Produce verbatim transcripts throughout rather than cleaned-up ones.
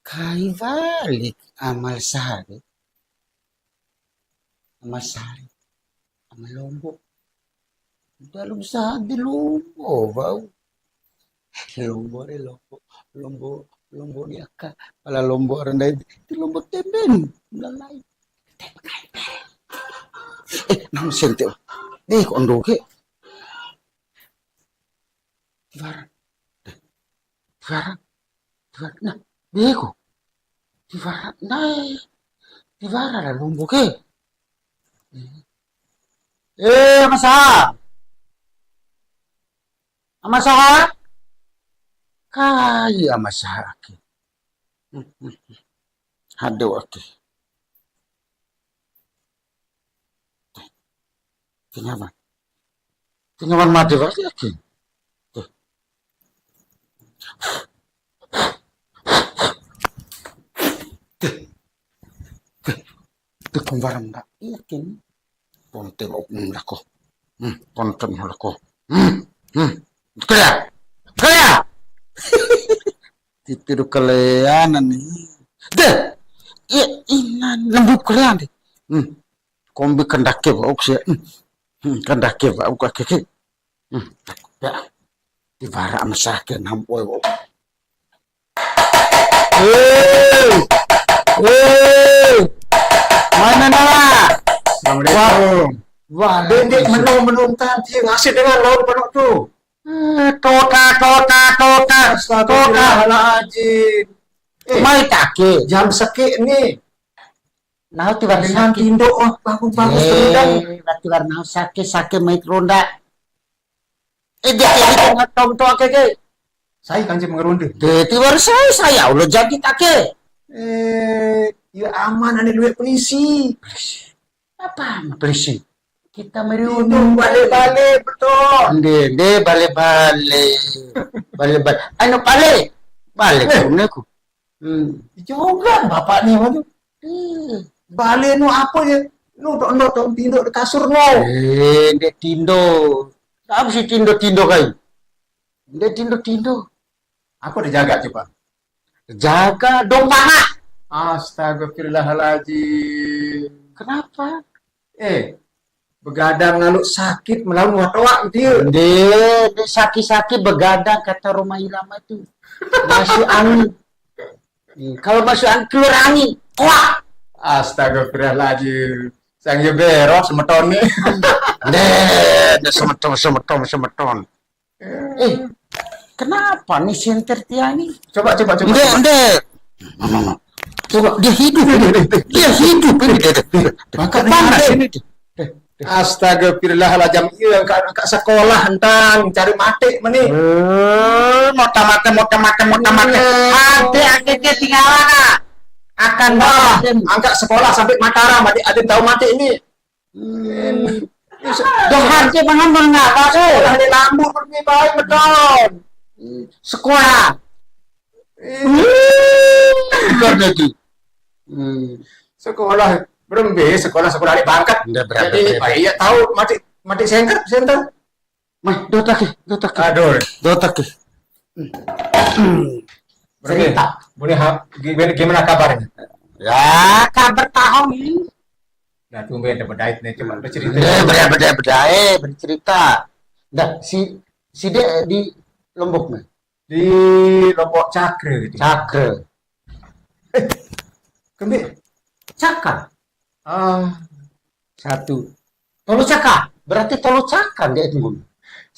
Kai walik amal sari. Amal sari. Amal Lombo. Dalam sehari Lombo, bau. Lombo re Lombo, Lombo, Lombo ni aka. Pala Lombo rendai, di Lombo temben, lalai. Eh, nang sente. Eh, kok ando ke? Tiwara. Tiwara. Tiwara. Nah, beko. Tiwara. Nah, tiwara la Lombo ke. Eh, masa. Ama Saha? Kai Ama Saha ake. Hade ake. Tingawan. Tingawan made wali ake. Tuh. Tuh. Tuh. Tuh, kombaran dak. Iya, kin. Konten ok lako. Hmm, konten lako. Hmm, hmm. Kaya. Kaya. Titiru kalean ni. Deh. Iya, inan lembu kalean deh. Hmm. Kombi kandake wa'uk sia. Hmm. Hmm, kandake wa'uk ake ke. Hmm. Ya. Tiwara masake nam oi wa'uk. Hei. Hei. Mana nala? Assalamualaikum. Wah, wah, dek, dek, menu, menu, ntar dia ngasih dengan laut penuh tuh. Eh, tota, tota, tota, tota. Astagfirullahaladzim. Eh, mai take. Jam sake ni. Nahu tiwara sake. Tindo, oh, bagus, bagus, rendang. Eh, tiwara nahu sake, sake mai ronda. Eh, dia, dia, dia, tong, tong, ake, ke. Sai kanje mengerunde. De, tiwara sai, saya, Allah jadi take. Eh, ya aman, ane luwe polisi. Apa polisi? Kita meriu. Itu bale-bale, betul. Nde, nde, bale-bale. Bale-bale. Anu, bale. Bale, eh. Kuneku. Hmm. Juga bapak ni, waduh. Hmm. Bale nu apa ya? Nu tok, tok, tok, tindo di kasur nu. Eh, nde tindo. Apa sih tindo-tindo kai? Nde tindo-tindo. Apa dijaga coba? Jaga dong paha. Astagfirullahaladzim. Kenapa? Eh, begadang lalu sakit melawan watoa gitu ya. Nde, nde sakit-sakit begadang kata Rhoma Irama itu. Masuk angin. Hmm, kalau masuk angin, keluar angin. Wah. Astagfirullahaladzim. Sang yo bero semeton ni. Nde, nde semeton, semeton, semeton. Eh, kenapa nih senter Tia ini? Coba, coba, coba, nde, coba. Nde. Coba, dia hidup ini. Dia hidup ini. Dia, dia, dia. Panas ini. Astagfirullahaladzim, iya, angka, angka sekolah entang, cari mate meni. Eh, mota mate, mota mate, mota mate. Ade, ade, dia tinggal ana. Akan wah, angka sekolah sampai Mataram, ade, ade tahu mate ini. Hmm. Dohar ke mana mengapa tu? Sekolah di Lambu, pergi baik, betul. Sekolah. Luar negeri. Hmm. Sekolah, berembe, sekolah, sekolah di Bangkat. Nggak berapa. Jadi, berapa. Pak, iya tahu, mati, mati senter, senter. Mah, dota ke, dota ke. Aduh. Dota ke. Cerita. Boleh, ha-, gimana, gimana kabarnya? Ya, kabar tahun ini. Nah, tumben ada bedait nih, coba bercerita. Eh, bedait, bedait, bedait, bercerita. Dah, si, si dia di Lombok nih. Di Lombok Cakre gitu. Cakre. Eh, kembe. Cakar. Ah, satu. Tolu Caka. Berarti Tolu Caka nggak itu, Bun?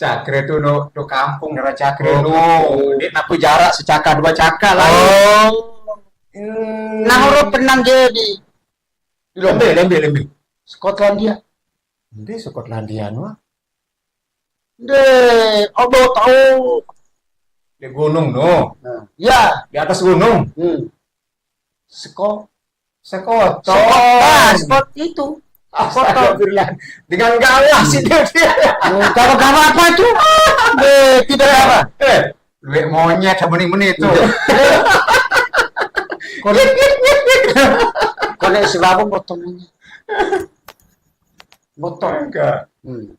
Cakre tu no, tu kampung daerah Cakre. Oh, no. Kampung. Dia napu jarak secaka dua caka lah. Oh. Hmm. Nah, orang pernah dia di, di Lembe, Lembe, Lembe. Skotlandia. Di Skotlandia no. De, obo tahu. Di gunung no. Nah, ya. Di atas gunung. Hmm. Seko-, sekoto. Sekot-, nah, sekot itu. Astagfirullah. Dengan gawa sih dia, dia. Loh, gawa-gawa apa itu? Eh, tidak apa. Eh, duit monyet sama meni itu. Iya. Kone, kone si babong botol monyet. Botol. Enggak. Hmm.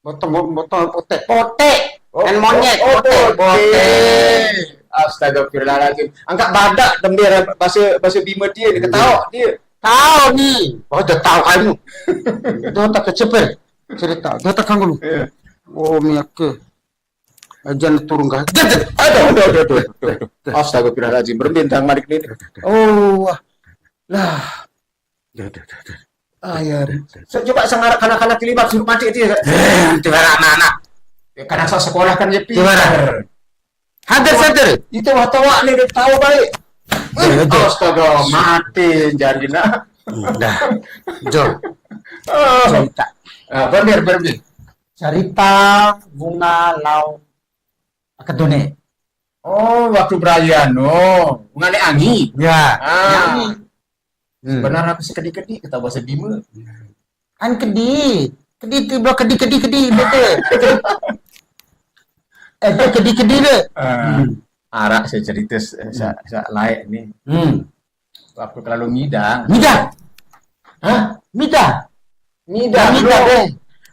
Boto, boto, bote. Bote. Oh, main monyet, oh, bote, bote. Bote. Astagfirullahaladzim. Angkat badak tembir bahasa, bahasa Bima dia ni, ketawa dia. Tahu ni. Oh, dah tahu kamu. Dah tak keceper. Cerita. Dah tak kanggu. Iya. Oh, miyake. Aja na turun ka. Aduh, aduh, aduh, aduh, aduh. Astagfirullahaladzim, berbintang malik ni. Oh, wah. Lah. Aduh, aduh, aduh, aduh. Ah, ya. Saya coba sangar kanak-kanak lima suruh mati dia. Eh, tiwara anak-anak. Ya, karena saya sekolah kan ya pintar. Tiwara. Hadir, hadir. Itu wah tawa ni, dia tahu baik. Aduh, aduh. Astaga, mati jadi nak. Dah. Jo. Oh. Cerita. Ah, berbir, berbir. Cerita bunga lau aka done. Oh, waktu berayan. Oh, ngane angi. Ya. Ah. Angi. Hmm. Sebenarnya aku sekedi-kedi kata bahasa Bima. Kan kedi. Kedi ti bro, kedi, kedi, kedi, bete. Eh, itu kedi, kedi, be. Ah. Hmm. Ara saya cerita se-, se-, hmm, se-, lae ni. Hmm. Waktu kelalu midang. Mida. Hah? Mida. Mida, mida, no. Be.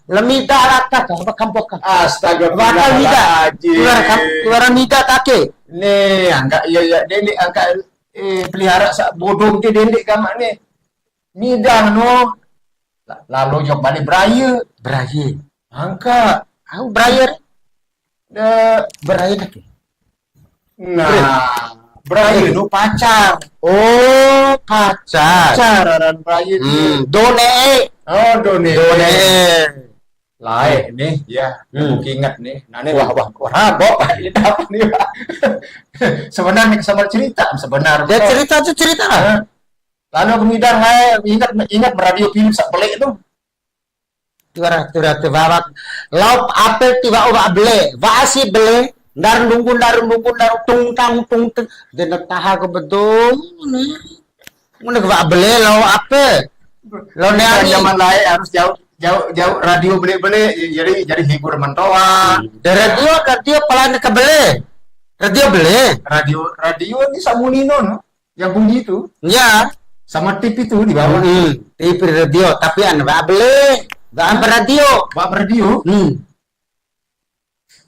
La mida raka ka, apa kampoka? Astaga, mida. Tiwara kam-, tiwara mida take. Ni, angka, iya, iya, dende, angka, eh, pelihara sa bodong ke dende kama ni. Mida, no. La-, lalu jok balik beraye. Beraye. Angka. Au beraye. De, beraye lagi. Nah, beraye nu pacar. Oh, pacar. Pacar aran beraye tu. Hmm, done. Oh, done. Done. Lae nih, ya. Hmm. Aku ingat nih. Nah, ini wah, wah, wah, rabo. Ini apa nih, Pak? Sebenarnya sama cerita, sebenarnya. Ya, cerita tuh cerita lah. Nah, lalu aku midang, hai, ingat, ingat radio Philips, sak beli itu. Tiwara, tiwara, tiwara. Lao ape tiwa'u wa'a bele, wa'a si bele, ndar ndunggu, ndar ndunggu, ndar tung tang, tung teng. De na taha ko betul ni. Mune wa'a bele, lao ape? Lao ne'e. Zaman lae harus jauh, jauh, jauh radio bele-bele, jadi, jadi hibur mentoa. De radio, radio pala ni ka bele. Radio bele. Radio, radio ni samuni nono. Yang bunyi itu. Ya. Sama tip itu di bawah. Mm-mm. Tip radio, tapi anu, wa'a bele. Wa'a beradio. Wa'a beradio. Hmm.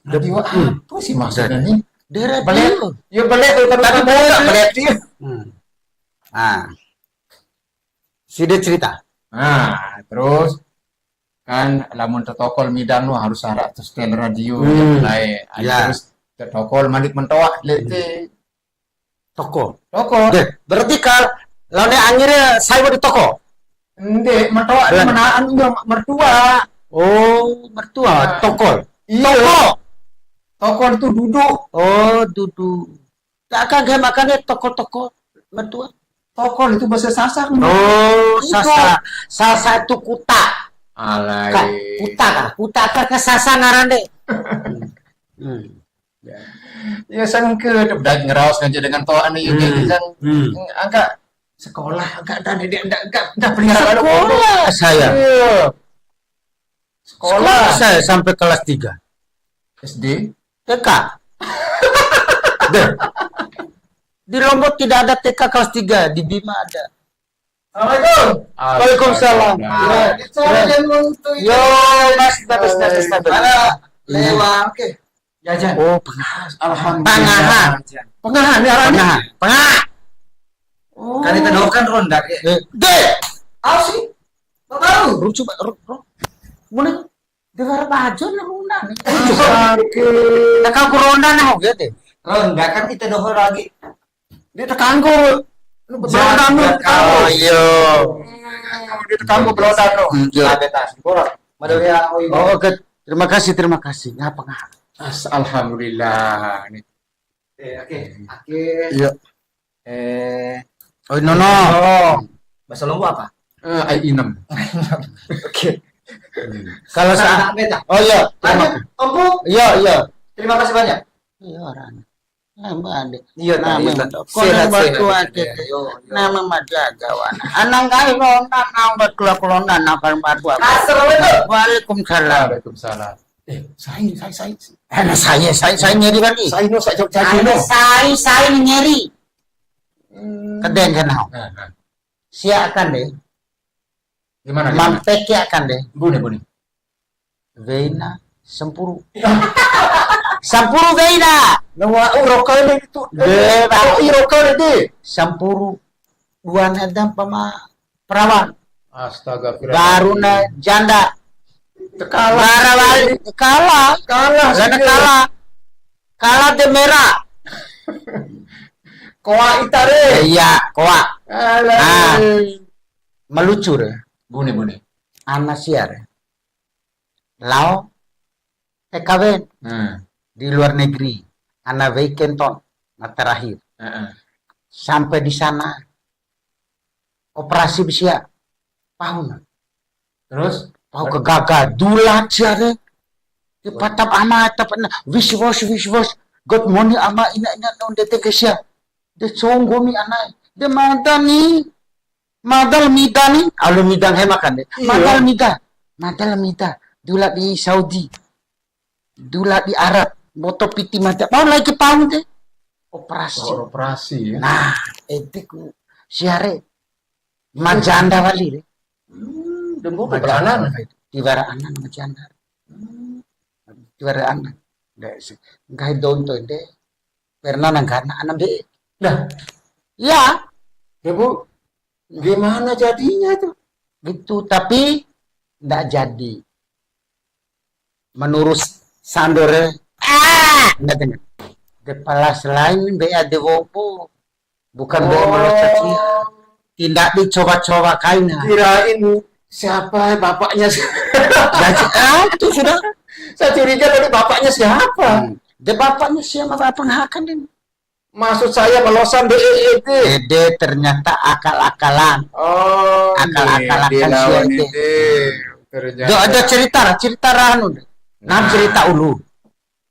Radio apa sih maksudnya nih? De radio. Bele. Ya, bele tuh, tapi tapi bukan bele. Bele dia. Hmm. Ah. Side cerita. Nah, terus kan lamun protokol midang nu harus syarat setel radio, hmm, ya, mulai. Ya. Terus protokol mandik mentoa, lete. Toko. Toko. De, berarti kal-, lawan angi re sai di toko. Ende, mertua ni. Bulan. Menaan nya mertua. Oh, mertua, nah. Toko. Iya. Toko. Toko itu duduk. Oh, duduk. Tak akan kayak makannya toko-toko mertua. Toko itu bahasa Sasak. Oh, itu. Sasak. Sasak itu kuta. Alai. Ka-, kuta kah? Kuta kah, ka Sasak ngaran de? Hmm. Ya. Ya, sangke udah ngeraos ngaji dengan toa nih, hmm, gitu kan. Hmm. Angka sekolah, angka dan dia enggak, enggak, enggak pelihara. Sekolah saya. Iya. Sekolah. Sekolah saya sampai kelas tiga. S D? T K. Deh. Di Lombok tidak ada T K kelas tiga, di Bima ada. Assalamualaikum. Waalaikumsalam. Waalaikumsalam. Nah, itu aja lu tuh. Yo, Mas, bagus, bagus, bagus. Mana? Iya. Lewat, oke. Jajan. Oh, pangaha. Alhamdulillah. Pangaha. Pangaha, ni arahnya. Pangaha. Pangaha. Oh. Kan kita doakan ronda, ya. Eh, de. Apa sih? Baru. Ru, coba, ru, ru. Mana? De wara baju na ronda ni. Sakit. Nah, kalau ronda nah, oke deh. Ronda kan kita doho lagi. Dia terkanggu. Lu berondano. Jaga terkanggu. Oh, iya. Hmm, dia terkanggu berondano. Hmm, iya. Ada tas, kurang. Madalnya, oh, iya. Oh, oke. Terima kasih, terima kasih. Ngapa nggak? As-, alhamdulillah. Ini. Oke, oke. Oke. Iya. Eh, oh, nono. Oh. Bahasa Lombok apa? Eh, ai inem. Oke. Hmm. Kalau sa-, beta. Oh, iya. Lanjut, Ompu. Iya, iya. Terima kasih banyak. Iya, orang. Nambah, Dik. Iya, nama tadi, Mbak Toko, sehat, nama sehat, Tua, sehat, kita. Iya, iya. Nama Majaga, wana. Anang kai ronda, nambah keluar ronda, nakal Mbak Tua. Assalamualaikum. Waalaikumsalam. Waalaikumsalam. Eh, sai, sai, sai. Eh, nah, sai, sai, sai nyeri kali. Sai, no, sai, sai, sai, no. Sai, sai nyeri. Hmm. Kedeng kenal. Nah, nah. Sia akan deh. Gimana, gimana? Mampek ya akan deh. Bune, bune. Weina sampuru. Sampuru weina. Na wa'u roka le itu. De, wa'u roka le de. Sampuru. Dua na dampa ma perawan. Astaga, baru na janda. Tekala. Bara wali, kala. Kala, kala. Kala de merah. Koa ita re. Iya, koa. Alah. Ah. Malucu re. Bune, bune. Ana sia re. Lao T K W. Hmm. Di luar negeri. Ana wei kenton. Na terakhir. Heeh. Sampai di sana. Operasi ba sia. Pahuna. Terus? Pahu ke gaga. Dula sia re. Di patap ama, tap na. Wish wash, wish wash. Good morning ama, ina, ina, non, de, de, ke sia. De songgo mi anai. De mada ni. Madal mida ni, alu mida nggahi makan de. Iya. Madal mida. Madal mida. Dula di Saudi. Dula di Arab. Mboto piti mada. Mau lagi pahu de. Operasi. Oh, operasi ya. Nah, ede ku sia re. Ma janda wali re. Hmm, dembo. Ma janda. Tiwara anan ma janda. Hmm. Tiwara anan. De, nggahi dou nto'i de. Pernah na nggana ana mbe'e. Nah. Iya. Ya, Bu. Gimana jadinya itu? Gitu, tapi ndak jadi. Menurut Sandore, ah, ndak dengar. De pala selain mbe'e ade wombo. Bukan mbe'e melosa sia. Tindak dicoba-coba kaina. Kirain siapa bapaknya si-, jadi, ah, itu sudah. Saya curiga tadi bapaknya siapa? Hmm. De bapaknya siapa, apa ngahakan ini? Maksud saya melosa mbe'e ede. Ede ternyata akal-akalan. Oh, akal-akalan ede kan sia lawan ede. Ede. Ternyata. Do, ada cerita, cerita ranu. Nah, nah, cerita ulu.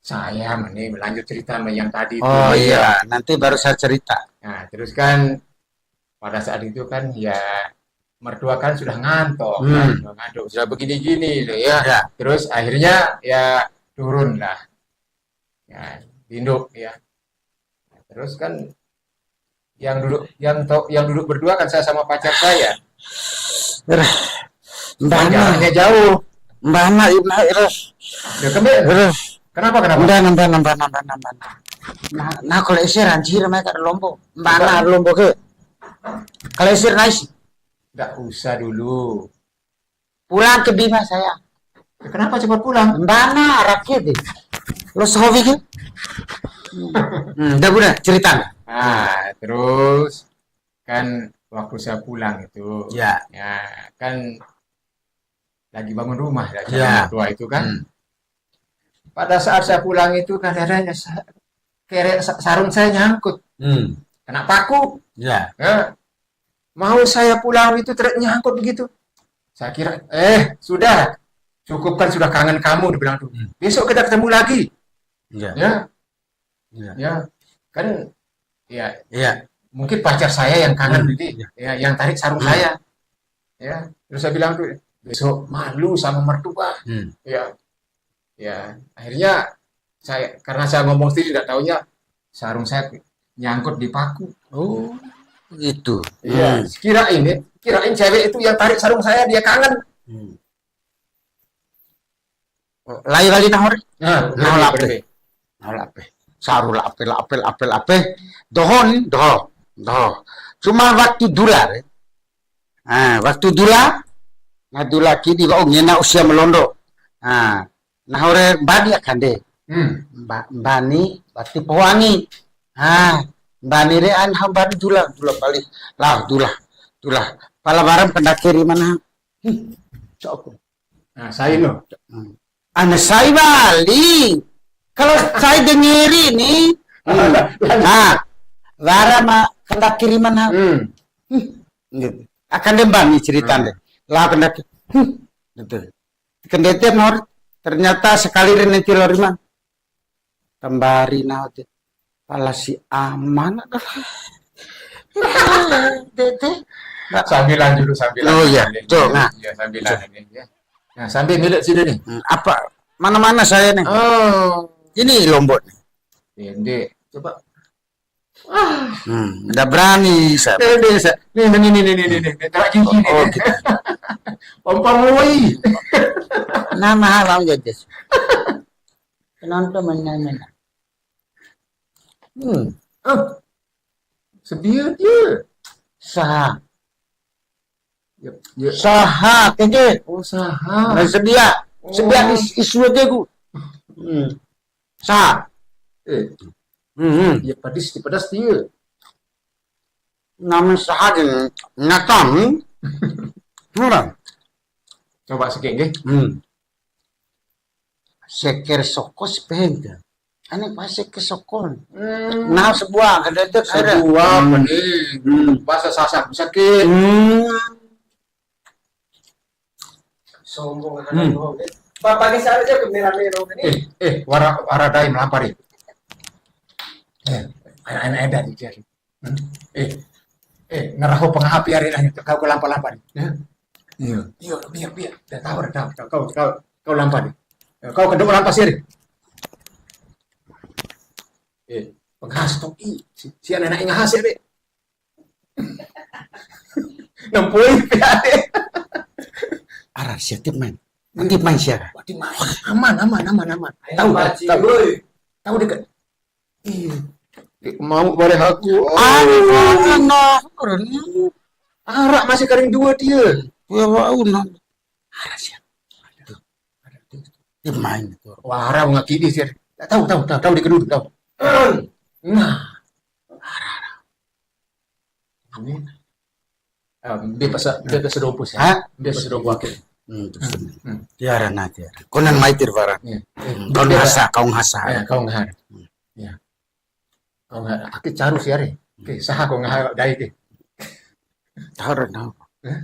Saya mending lanjut cerita sama yang tadi itu. Oh iya, nanti baru saya cerita. Nah, terus kan pada saat itu kan ya mertua kan sudah ngantuk, hmm, kan, sudah ngantuk, sudah begini-gini loh ya. Ya. Terus akhirnya ya turun lah. Ya, tinduk ya. Nah, terus kan yang duduk, yang to-, yang duduk berdua kan saya sama pacar saya. Mbana. Jaraknya jauh. Mbana, Ibna, Ros. Ya, kan, Be? Ros. Kenapa, kenapa? Mbana, mbana, mbana, mbana, mbana. Nah, nah, kalau ese ranci, namanya kada lombo. Mbana, lombo ke. Kalau ese nice. Nggak usah dulu. Pulang ke Bima saya. Ya, kenapa cepat pulang? Mbana, rakyat deh. Lo sehobi ke? Hmm, udah, udah, cerita. Nah, terus kan waktu saya pulang itu, ya, ya, kan lagi bangun rumah ya, ya, mertua itu kan. Hmm. Pada saat saya pulang itu kan, ada sa-, kere-, sa-, sarung saya nyangkut. Hmm. Kena paku. Ya. Ya. Mau saya pulang itu ter-, nyangkut begitu. Saya kira, "Eh, sudah. Cukupkan sudah kangen kamu," dibilang tuh. Hmm. "Besok kita ketemu lagi." Ya. Ya. Iya. Ya, kan, ya, iya, mungkin pacar saya yang kangen, hmm, gitu, iya, ya, yang tarik sarung, hmm, saya. Ya, terus saya bilang tuh, "Besok malu sama mertua." Hmm. Ya, ya, akhirnya saya, karena saya ngomong sendiri, tidak taunya sarung saya nyangkut di paku. Oh, gitu. Iya, hmm, kirain ya, kirain cewek itu yang tarik sarung saya, dia kangen. Hmm. Lai wali nahu re? Nah, nahu la ape? Nahu la ape? Saru la ape, la ape, la ape, la ape. Doho ni, doho. Doho. Cuma waktu dula re. Ah, waktu dula, na dula kidi wa'u ngena usia ma londo. Ah, nahu re mbani akande. Hmm. Mba-, mbani wati poho angi. Ah, mbani re an ha mbani dula, dula bali. Lah, dula. Dula. Pala wara ma kandake ri mana. Hmm. Cok. Nah, sai no. Hmm. Ana sai wali. Kalau sai dengeri ni. Hmm. Nah, wara ma kandake ri mana. Hmm. Hmm. Gitu. Akande mbani cerita de. Hmm. Lah kandake. Hmm. Gitu. Kandede nor. Ternyata sekali re nanti lo ri mana. Kembari nahu de. Pala si aman. Dede. Sambilan dulu, sambilan. Oh, iya. Tuh, nah. Iya, sambilan ini, ya. Nah, sambil milik sini nih. Hmm, apa? Mana-mana saya nih. Oh. Ini Lombok nih. Ini, coba. Hmm, ndak berani, saya. Pede, saya. Nih, nih, nih, nih, nih, nih, nih. Gerak gigi nih. Oh, gitu. Pompa woi. Nah, mahal, mau jadi. Penonton mana, mana? Hmm. Ah, sedia dia. Saha. Ya, ya. Saha, keke. Oh, saha. Nah, sedia. Sedia. Oh. Is-, isu aja ku. Hmm. Saha. Eh. Hmm, hmm. Ya, padis, ya, pedas dia. Nama saha de, ngatam. Ora. Coba sikit, nggih. Hmm. Seker soko sepeda. Ane pas seker soko. Hmm. Nah, sebuah, ada itu, ada. Sebuah, hmm. Mending. Hmm. Bahasa Sasak, sakit. Hmm. Sombong, hmm. Anak, eh. Bapak ke sana aja, merah-merah ini. Eh, eh, wara, wara dai melampari. Eh, anak, anak, anak, anak. Hmm? Eh, eh, ngaraho pangaha piari nanya, kau ke lampa-lampa ni. Ya? Iya. Iya, biar, biar. Dah tahu, dah tahu, tahu, kau, kau, kau lampa ni. Ya, kau kedok lampa sih. Eh, pangaha stok i, si, si anak-anak ngaha sih, deh. Nampoi piari. Ara sia tip main. Tip main sia. Wati main. Aman, aman, aman, aman. Tahu, tahu, tahu. Tahu dekat. Iya. Mau bare aku. Anak, anak. Arak masih kering dua dia. Dua bau, nah. Arak siap. Dia main itu. Wara ngaki dia sih. Tahu, tahu, tahu, tahu di kedua, tahu. Nah. Amin. Ah, dia pas, dia pas rompu sih. Hah? Dia pas rompu akhir. Hmm, terus. Hmm. Tiwara na, tiwara. Konan mai tiwara. Iya. Hmm, kau ngasa, kau ngasa. Iya, kau ngasa. Hmm. Iya. Kau ngasa. Aki caru sih, are. Oke, saha kau ngasa dai ke? Tahu, tahu. Hah?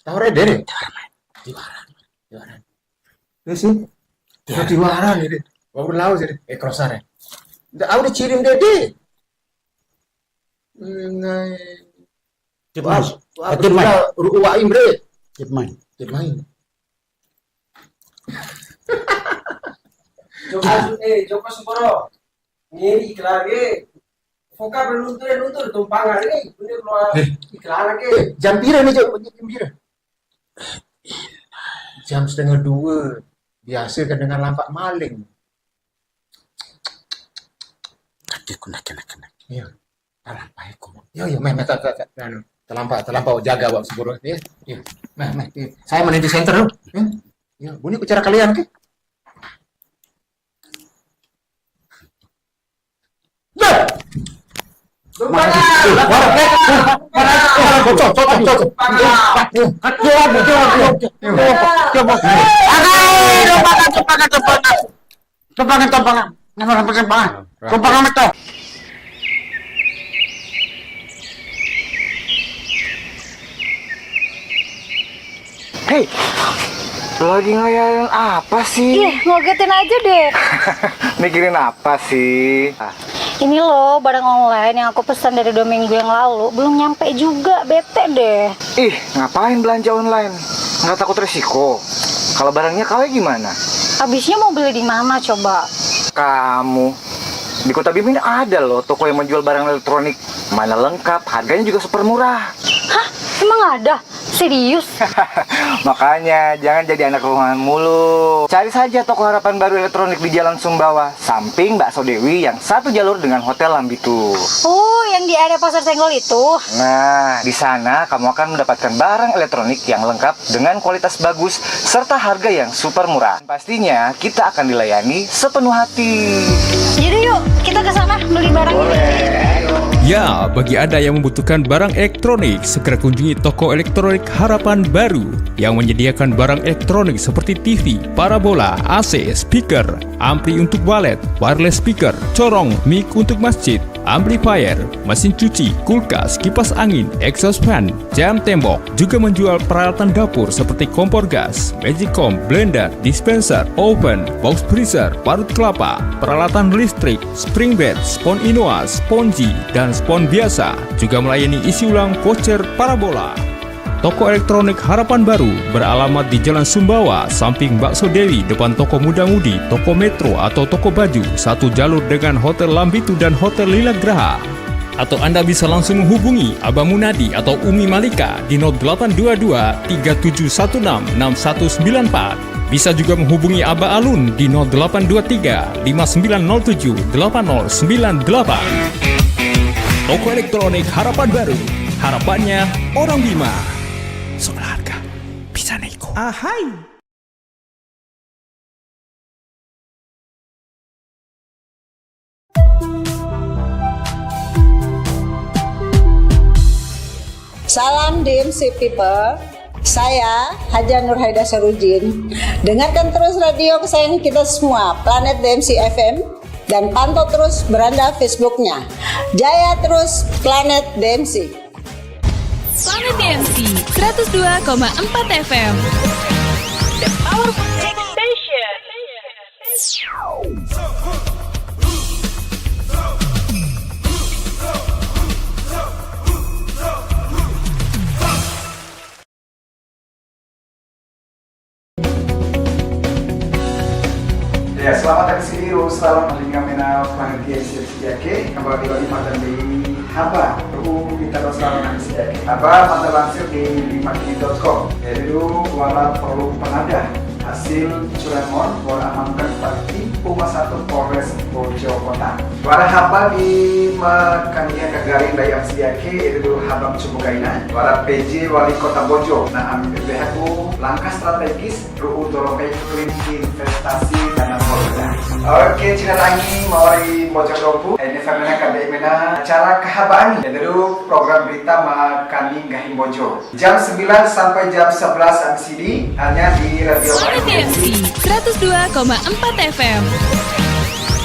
Tahu, re, dere? Tiwara mai. Tiwara. Tiwara. Iya sih. Tiwara. Tiwara ini. Baru lau sih. Eh, krosa, re. Ndak, aku dicirim dede. Ngai. Tip main. Wah, wah, tip main. Ru'u wa'i, bre. Tip main. Tip main. Joko Su-, eh, Joko Sumboro. Ngeri iklan ke. Foka belum tuh, lu tuh tumpang hari ini. Bener keluar, eh, iklan ke. Eh, jam pira nih, Jok? Jam pira? Jam setengah dua. Biasa kan dengan lampak maling. Kaki ku nake, nake, nake. Iya. Talampa iku. Yo, yo, meh, meh, ta, ta, ta, anu, talampa, talampa jaga wa'u saburu, ya. Iya. Meh, meh, iya. Saya meniti center, loh. Ya. Ya, bunyi bicara kalian, ke? Dah! Mana sih? Tuh, mana? Eh, mana? Mana? Cocok, cocok, cocok. Aduh, aduh, aduh, aduh. Aduh, aduh, aduh, aduh. Tumpangan, tumpangan. Nama tumpangan, tumpangan. Tumpangan betul. Hei, lagi ngayalin apa sih? Ih, ngagetin aja deh. Mikirin apa sih? Ini loh, barang online yang aku pesan dari dua minggu yang lalu, belum nyampe juga, bete deh. Ih, ngapain belanja online? Nggak takut resiko? Kalau barangnya K W gimana? Habisnya mau beli di mana coba? Kamu, di Kota Bima ini ada loh toko yang menjual barang elektronik. Mana lengkap, harganya juga super murah. Hah? Emang ada? Serius? Makanya, jangan jadi anak rumahan mulu. Cari saja toko Harapan Baru Elektronik di Jalan Sumbawa, samping Bakso Dewi yang satu jalur dengan Hotel Lambitu. Oh, yang di area Pasar Senggol itu? Nah, di sana kamu akan mendapatkan barang elektronik yang lengkap dengan kualitas bagus serta harga yang super murah. Pastinya, kita akan dilayani sepenuh hati. Jadi yuk, kita ke sana beli barang. Boleh, ayo. Ya, bagi Anda yang membutuhkan barang elektronik, segera kunjungi toko elektronik Harapan Baru yang menyediakan barang elektronik seperti T V, parabola, A C, speaker, ampli untuk walet, wireless speaker, corong, mic untuk masjid, amplifier, mesin cuci, kulkas, kipas angin, exhaust fan, jam tembok. Juga menjual peralatan dapur seperti kompor gas, magicom, blender, dispenser, oven, box freezer, parut kelapa, peralatan listrik, spring bed, spons Inoa, sponji, dan spons biasa. Juga melayani isi ulang voucher parabola. Toko elektronik Harapan Baru beralamat di Jalan Sumbawa, samping Bakso Dewi, depan Toko Muda Mudi, Toko Metro atau Toko Baju, satu jalur dengan Hotel Lambitu dan Hotel Lila Graha. Atau Anda bisa langsung menghubungi Abah Munadi atau Umi Malika di nol delapan dua dua tiga tujuh satu enam enam satu sembilan empat. Bisa juga menghubungi Abah Alun di nol delapan dua tiga lima sembilan nol tujuh delapan nol sembilan delapan. Toko elektronik Harapan Baru. Harapannya orang Bima. Soal harga, bisa nego. Ahai. Salam D M C people. Saya Haja Nurhaida Sarujin. Dengarkan terus radio kesayangan kita semua, Planet D M C F M, dan pantau terus beranda Facebooknya. Jaya terus, Planet D M C. Planet D M C, seratus dua koma empat F M. The Power Music Station. Ya, selamat hari Siri, ru salam lingga mena Planet D M C F C Ake, kembali lagi makan di Haba, ru kita ro salam hari Siri Ake. Haba, mata langsir di lima kini dot com. Jadi, ru wala perlu penada hasil curanmon, wala amankan Pati Uma Satu Polres Bojokota. Wala haba di makania kagari ndai M C Ake, ede dulu habang cupu kaina, wala P J Wali Kota Bojo. Nah, ambil B H U langkah strategis, ru'u doro kai krim investasi dana keluarga. Oke, cina tangi, mawari Bojo Dopu. Ini famina K B I mena acara kahabaani. Ede dulu program berita makani nggahi Bojo. Jam sembilan sampai jam sebelas M C D hanya di Radio Suara D M C, seratus dua koma empat F M.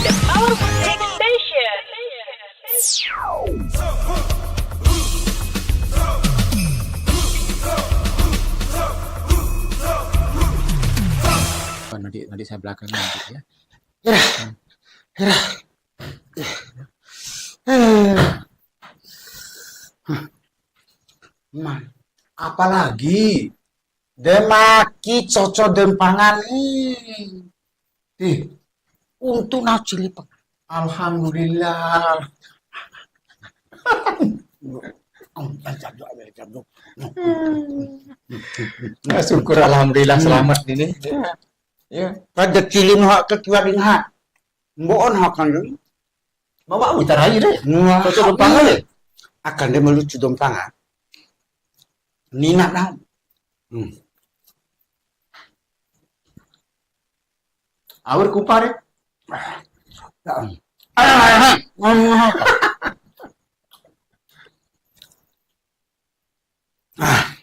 The Power Music Station. Nanti, nanti saya belakang nanti ya. Hira, hira. Man, apalagi de maki coco de mpanga ni. Ih, untung na cili pa. Alhamdulillah. Ah, syukur, alhamdulillah, selamat ini. Ya, kada cili nuha ke kiwa dinha. Mbo'o nahu akan de. Bawa uta rai de. Nuha. Coco de mpanga de. Akan de malucu de mpanga. Nina nahu. Hmm. Aur kupa de. Ah.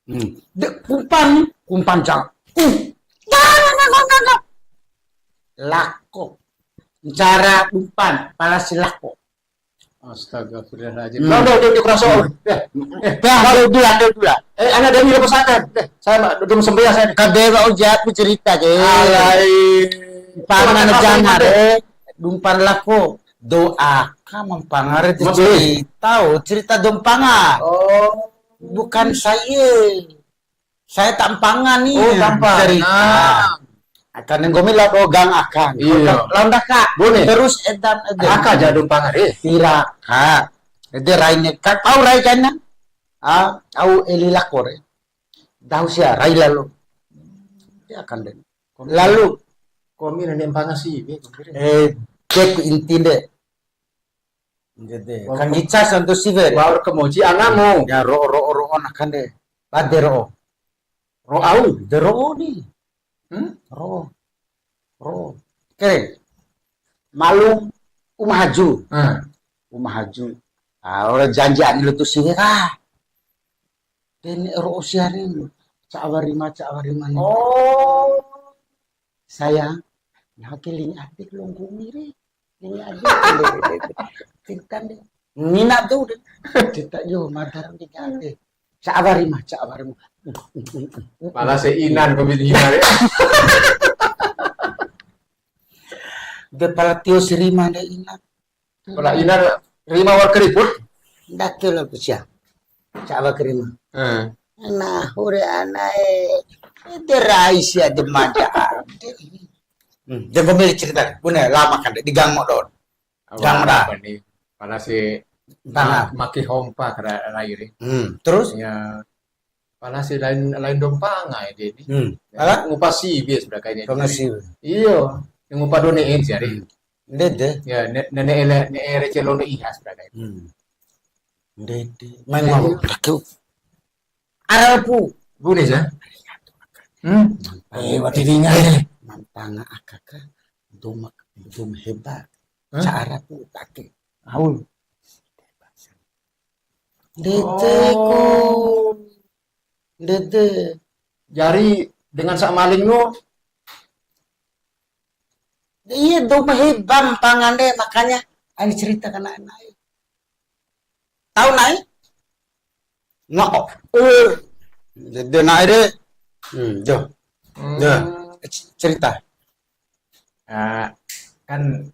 Hmm. De, kumpan, kumpan jang. Uh. Lako. Ncara dumpan, pala si lako. Astagfirullahaladzim. Hmm. Nah, udah, udah, udah, kerasa. Eh, eh, dah, udah, udah, udah. Eh, anak dari rumah sakit. Eh, saya udah mau sembuh ya, saya. Kade kau jahat cerita ke. Alai. Paman jana de, dumpan lako. Doa ka ma mpanga re de cerita, oh, cerita dou mpanga. Oh. Bukan saya. Saya ta mpanga ni. Oh, ta mpanga. Cerita. Nah. Akan nggomi lao do gang akan. Iya. Lao ndaka. Bune. Terus edan ede. Aka ja dou mpanga re. Tira ka. Ede rai ne ka. Au rai kaina. Ah, au eli lako re. Dahu sia rai lalo. Ede akan de. Lalu. Komi nani mpanga siwe, komi re. Eh, cek inti de. Ndede. Wa'ur, kan gica santo siwe. Wa'ur kamoji angamu. Ya, ro'o, ro'o, ro'o, nakan de. Bade ro'o. Ro'o au. De ro'o ni. Hmm? Ro'o. Ro'o. Oke. Malum Uma Haju. Hmm. Uma Haju. Ah, ora janji ani lutu siwe ka. Dene ro'o sia re, ca'a warima, ca'a warima ni. Oh. Sayang, nahu ke lingi ade longgo mire. Lingi ade. Cinta de. Mina tu de. Cinta yo, madar lingi ade. Ca'a warima, ca'a warima. Pala se inan ko bini re. De pala tio si rima de inan. Pala ina rima wa'ur karibut. Ndake lo ku sia. Cawa karima. Eh. Nah, hure anae. Ede rai sia de maja. Hmm, de nggomi cerita. Bune lama kan di gang modon. Gang da. Pala si Mpanga. Ma-, maki hompa kara rai re. Hmm, terus? Ya, pala si lain, lain dou mpanga ede ni. Hmm. Ya, pala? Ngupa siwe sebenarnya ini. Mpanga siwe. Iyo, yang ngupa dou ne'e si ari. Hmm. Ndede. Ya, ne-, ne'e ele, ne'e rece londo iha sebenarnya. Hmm. Ndede. Main ngomong. Aku. Arapu. Bune ja. Hmm. Eh, wati dinga. Eh, mampanga akaka. Doma, doma hebat. Hah? Cara pu take. Aul. Ndede ku. Oh. Ndede. Jari dengan sak maling nu. Iya, dou ma heba mpangande, makanya ani cerita kana nai. Tahu nai? No. Eh, de, de nai de. Hmm, jo. Hmm. Jo. C-, cerita. Ah, kan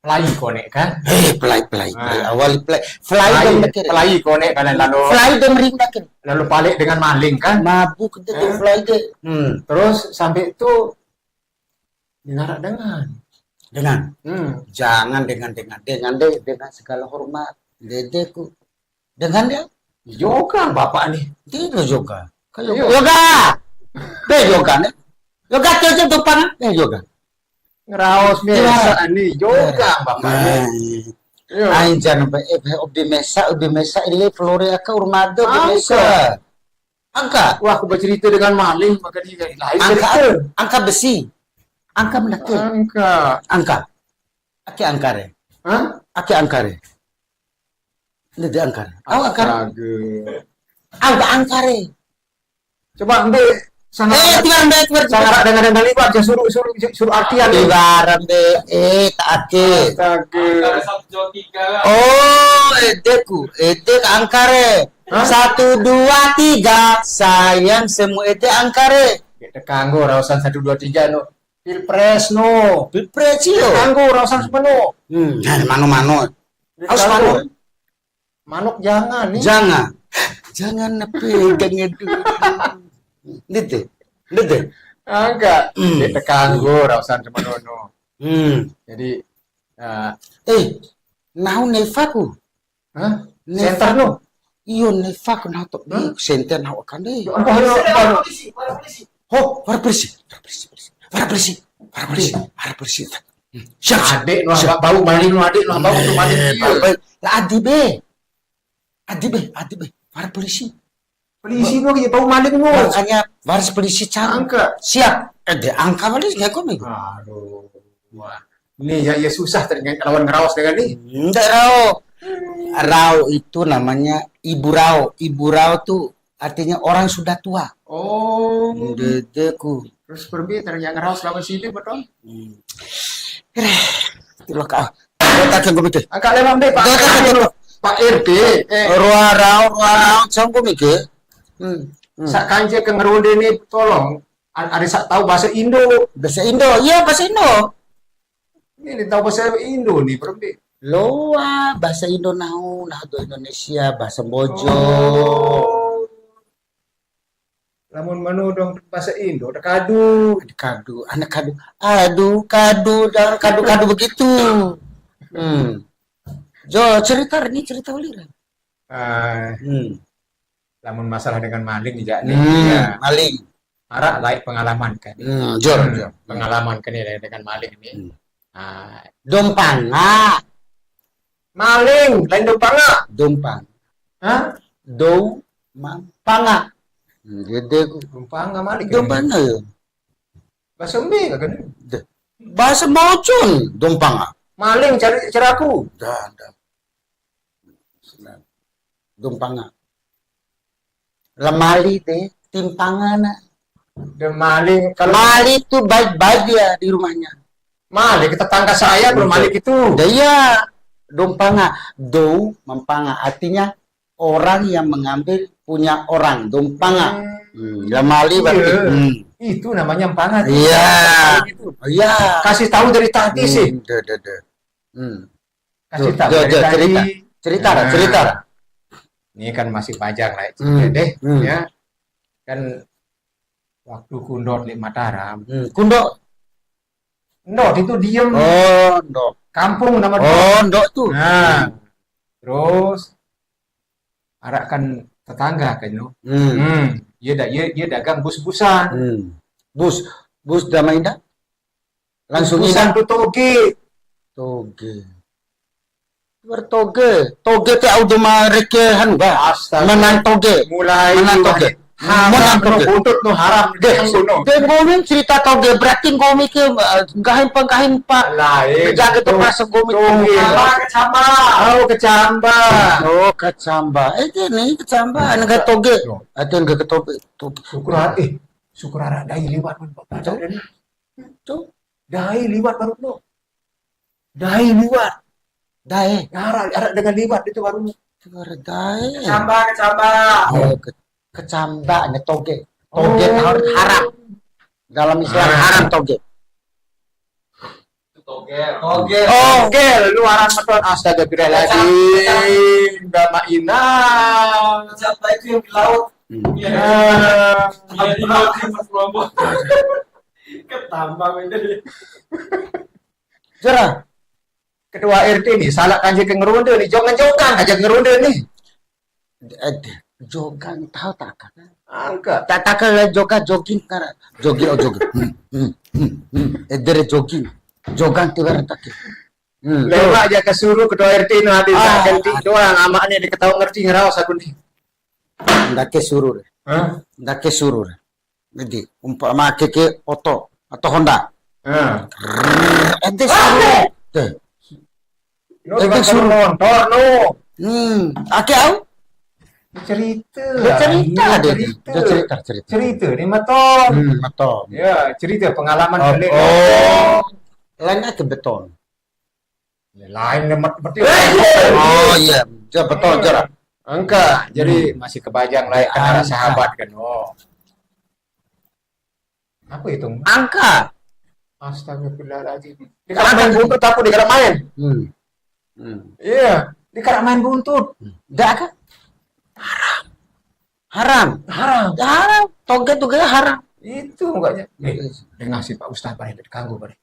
pelai kone kan? Eh, pelai, pelai, pelai. Ah. Awal pelai. Pelai, pelai kone kan lalu. Pelai de mering dakin. Lalu pale dengan maling kan? Mabuk de, eh? Pelai de. Hmm. Terus sampai itu Dengan, dengan. Dengan. Hmm. Jangan dengan, dengan, dengan de, dengan segala hormat. Dedeku. Dengan dia? Yoga bapak ni. Dia yoga. Kayak yoga. Yoga. Be yoga ni. Yoga tu, tu, tumpang. Be yoga. Ngeraos biasa ni. Yoga bapak ni. Nah, iya. Yo. Ain jan be, eh, be, ubi mesa, ubi mesa, ile flore aka urmado, ubi mesa. Angka. Wah, aku bercerita dengan maling, maka dia lain. Angka, cerita. Angka besi. Angka mendaki. Angka. Angka. Ake angkare. Hah? Ake angkare. Ini dia angkare. Au angkare. Astaga. Au angkare. Coba ambil sangat. Eh, tiwara, ambil, tiwara, tiwara. Sangat dengan, dengan liwat, ya, suruh, suruh, suruh artian. Tiwara, ambil. Eh, tak ake. Astaga. Angkare satu, dua, tiga. Oh, edeku. Ede angkare. Hah? Satu, dua, tiga, sayang semua ede angkare. Ede kanggo, rausan satu, dua, tiga, no. Pilpres, no. Pilpres, iyo. Ede kanggo, rausan semua, no. Hmm, nah, mano-mano. Ede kanggo. Aus mano. Manuk jangan, nih. Jangan. Jangan nepegang itu. Ndede. Ndede. Angka. Hmm. Ede kanggo, rausan semua, no. Hmm. Jadi, eh, eh, nahu nefa ku. Hah? Nefa. Center no? Iyo, nefa ku nahu to. Hah? Ih, center nahu akan deh. Apa, apa, apa? Ho, wara polisi. Wara polisi, polisi. Wara polisi. Wara polisi. Wara polisi. Hmm. Siap, siap. Ade no, siap. Bau maling no, ade no, bau tu maling. Eh, iya. Bau, bau. Lah, adi be. Adi be, adi be. Wara polisi. Polisi no, ya, bau maling no. Makanya, harus polisi cari. Angka. Siap. Eh, dia angka balik, nggak kau nih. Aduh. Wah. Ini ya, ya susah tadi lawan ngeraos dengan nih. Ndak rao. Rao itu namanya ibu rao. Ibu rao tuh artinya orang sudah tua. Oh. Ndedeku. Terus perbi ternyata ngeraos lawan sini, betul? Hmm. Eh, tilaka. Kota kan gue mikir. Angka lewat deh, Pak. Kota kan gue. Pak R T. Eh. Roa rao, roa rao, cang gue mikir. Hmm. Hmm. Sak kanje ke ngeronde nih, tolong. A-, ada sak tahu bahasa Indo. Bahasa Indo, iya, bahasa Indo. Ini tahu bahasa Indo nih, berarti. Loa, bahasa Indo nahu, nahu do Indonesia, bahasa Mbojo. Oh. Lamun manu dong bahasa Indo, ada kadu. Ada kadu, anak kadu. Aduh, kadu, dan kadu-kadu begitu. Hmm. Jo, cerita, ini cerita ulira. Eh, hmm. Lamun masalah dengan maling, ja, nih. Hmm, ya. Maling. Ara lai pengalaman kan. Hmm, jor, hmm, jor. Pengalaman kan ya dengan maling ini. Hmm. Ah. Dou mpanga. Maling, lain dou mpanga. Dou mpanga. Hah? Dou ma-, mpanga. Hmm, gede ku. Dou mpanga maling. Dou mpanga ya. Bahasa Mbe kan? Deh. Bahasa Mbojo, dou mpanga. Maling cari ceraku. Dah, dah. Dou mpanga. Lemali de, timpangana. De maling, kalau mali itu baik-baik dia di rumahnya. Maling, tetangga saya kalau maling itu. Dah iya, dou mpanga. Dou ma mpanga, artinya orang yang mengambil punya orang, dou mpanga. Hmm. Hmm, lemali berarti. Iya. Hmm. Itu namanya mpanga tuh. Iya. Maling itu. Iya. Kasih tahu dari tadi sih. Hmm, deh, deh, deh. Hmm. Kasih tahu dari tadi. Cerita. Cerita lah, nah, cerita lah. Ini kan masih panjang lah, hmm, deh, hmm, ya. Kan waktu ku ndot di Mataram. Hmm, ku ndot. Ndot itu diem. Oh, ndot. Kampung nama ndot. Oh, ndot tuh. Nah, hmm, Terus, ara kan tetangga kan, no? Hmm. Hmm. Iya da-, iya, iya dagang bus-busan. Hmm. Bus, bus da mai da? Langsung bus-busan ina. Tu toge. Toge. Bertoge. Toge te au dou ma reke hanu ba? Astaga. Menang toge. Mulai menang toge. Haram. Menang no toge. Buntut no haram. De, de nggomi cerita toge, berarti nggomi ke, eh, nggahi pa, nggahi pa. Lah, eh, jaga tu pas nggomi toge. Kecamba, kecamba. Oh, kecamba. Oh, kecamba. Eh, ini kecamba, anak toge. Tuh. Ada yang ke toge. Toge. Syukur, eh, syukur ada liwat, Pak. Tuh. Tuh. Dae liwat baru no. Dae liwat. Dae. Ara, ara dengan liwat itu baru. Itu baru dae. Kecamba, kecamba. Oh, ke-, kecamba, ne toge. Toge. Oh. Har-, haram. Dalam Islam haram toge. Toge. Toge. Toge, lu haram betul. Astagfirullahaladzim. Udah mah inang. Kecamba itu yang di laut. Hmm. Iya. Iya, di laut, di Mas Lombok. Ketambang ini. Jera. Ketua R T ni, salah kanji ke ngeronde ni, jangan jogang aja ngeronde ni. Eh, jogang tahu tak? Angka. Tak, tak, kalau jogang, jogging, kara. Jogging, oh, jogging. Hmm, hmm, hmm, hmm. Eh, dere jogging. Jogang tiwara tak. Hmm, lewa tuh. Aja ke suruh ketua R T no, ada ah, ganti doang, amak ni diketahui ngerti ngerawas aku ni. Ndake suruh re. Hah? Ndake suruh re. Jadi, umpama ake ke oto atau Honda. Heeh. Rrrr, ente suruh. Teh. No, ente suruh motor, no. Hmm, ake au? Cerita. Ya, cerita deh. Cerita. Ya, cerita, cerita. Cerita, ni motor. Hmm, motor. Ya, cerita pengalaman. Oh, balik. Oh. Lain ake beton. Ya, lain, berarti. Oh, iya. Ya, beton, Jera. Angka, jadi masih kebajang lah, ya, kan, angka. Sahabat kan. Oh. Apa itu? Angka. Astagfirullahaladzim. Di kamar main buntut apa di kamar main? Hmm. Hmm. Iya, di kamar main buntut. Enggak kan? Haram. Haram. Ya, haram. Toge, toge haram. Itu enggaknya. Eh, dengar si Pak Ustaz, Pak, kanggu, Pak.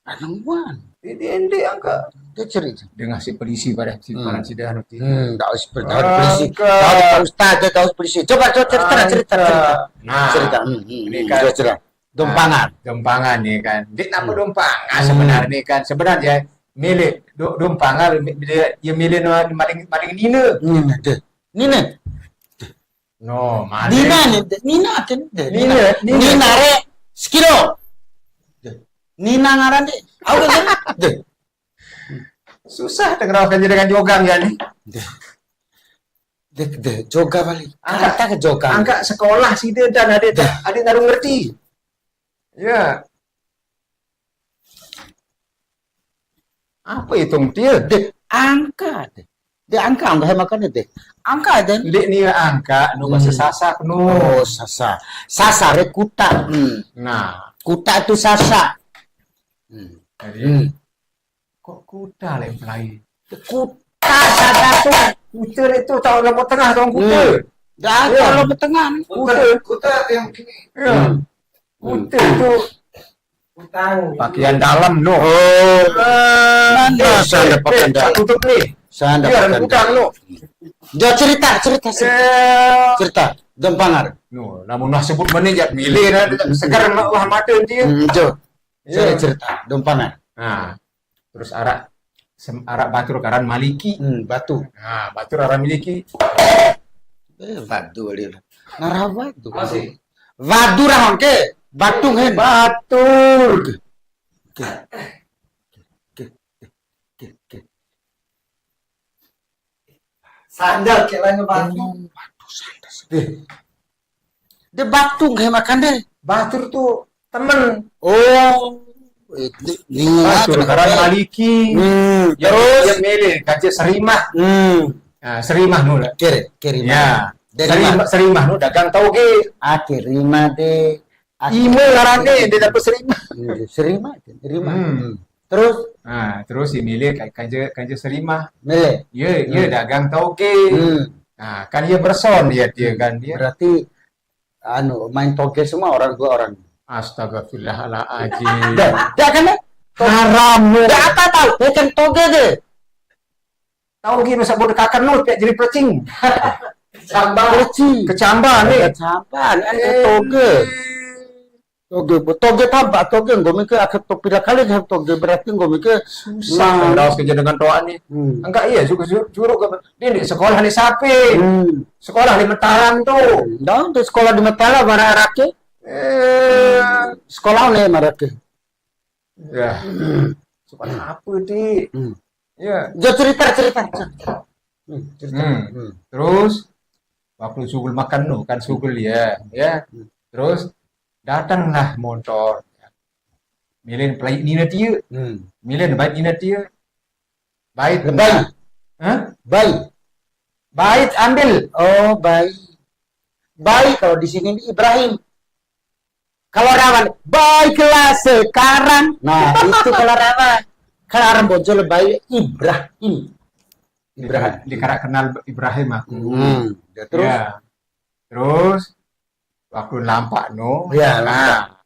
Anang wan. Di, di ende angka. Dia cerita. Dengan si polisi pada si, hmm, para si dah nanti. Hmm, tak usah, tak usah polisi. Angka. Tak usah Pak Ustaz, tak usah polisi. Coba, coba cerita, cerita, cerita. Nah, cerita. Hmm, hmm, ini hmm, kan, cerita, cerita. Dompangan. Nah, dompangan ni kan. Di apa dompangan sebenarnya kan? Sebenarnya milih do-, dompangan, dia, dia milih no, maling, maling nina. Nina, deh. Nina. No, made. Nina ni, de, Nina ake ni, de. Nina, Nina. Nina re, sekilo. De. Nina ngaran de. Au ke de. De. Susah dengar apa dengan jogang ya ni. De. De, de, joga balik. Angka, kata ke jogang. Angka sekolah sih dia dan ada, ada naru ngerti. Ya. Apa itu dia? De, angka de. De, angka, angka, hemat kan de. Angka de. Ndek ni angka, nu bahasa Sasak, nu. Oh, Sasak. Sasak re kuta. Hmm. Nah. Kuta itu Sasak. Hmm. Jadi, hmm. Kok kuta lain lain? Kuta sadatu. Kuta itu tahu Lombok Tengah, tahu kuta. Hmm. Dah, iya. Tahu Lombok Tengah. Kuta, kuta yang ini. Iya. Hmm. Kuta itu pakaian dalam, no. Oh. Mana eh, saya ada eh, pakaian eh, dalam? Tutup nih. Saya ada pakaian dalam. Dia cerita, cerita, cerita. Eh. Cerita. Dompangan. No, namun nah sebut mana ya milih, nah, segar wah mati dia. Hmm, jo. Iya. Saya cerita, dompangan. Nah. Terus ara sem-, ara batur karan Maliki. Hmm, batu. Nah, batur aran Maliki. Eh, wadu wali. Nara wadu. Masih. Wadu rahon ke, batung hen. Batur. Ke. Ke. Ke. Ke. Sandal ke lain batu. Hmm, batu sandal. Eh. De batung he makan de. Batur tuh temen. Oh, ini, ini batur karan Maliki. Hmm, ya, terus? Dia milih kaca Serimah. Hmm. Nah, Serimah nu lah. Kere, kere. Ya. Serimah, Serimah nu dagang tauge. Ah, Serimah de. Ime ngaran de, dia dapat Serimah. Hmm, Serimah, Serimah. Hmm. Hmm. Terus? Nah, terus si milih ka-, kaja, kaja Serimah. Milih. Iya, iya, hmm, dagang tauge. Hmm. Nah, kan iya berson dia, dia kan dia. Berarti anu, main toge semua orang, dua orang. Astagfirullahaladzim. Dah, dah kan, dah? Haram, lu. Dah, apa tahu? Dia kan toge deh. Au gi masa bodo kakar nu, pea jadi plecing. Kecamba. Plecing. Kecamba ni. Kecamba ni, ake toge. Toge, bo-, toge tampa, toge, nggomi ke ake topi la kali ke toge, berarti nggomi ke susah. Nah. Raus ke jenengan toa ni. Hmm. Enggak iya, juga juru, juru ke, ini sekolah ni sapi. Hmm. Sekolah ni Mataram tu. Dah, di sekolah di Mataram, mana arake? Eh. Sekolah ni marake. Ya. Sekolah apa, Di? Hmm. Ya. Ya, cerita, cerita. Hmm, cerita. Hmm. Hmm. Terus, waktu sugul makan nu, kan sugul ya, ya. Hmm. Terus, datanglah montor. Milen pelai nina tia. Hmm. Milen bait nina tia. Bait. Lebay. Hah? Bay. Bait ambil. Oh, bay. Bay kalau di sini Ibrahim. Kalau rawan, baiklah sekarang. Nah, itu kalau rawan. Kalau orang Bojo lebay Ibrahim. Ibrahim. Di, di karak kenal Ibrahim aku. Hmm, ya, terus? Ya. Terus, waktu lampa no. Ya, nah, lampa.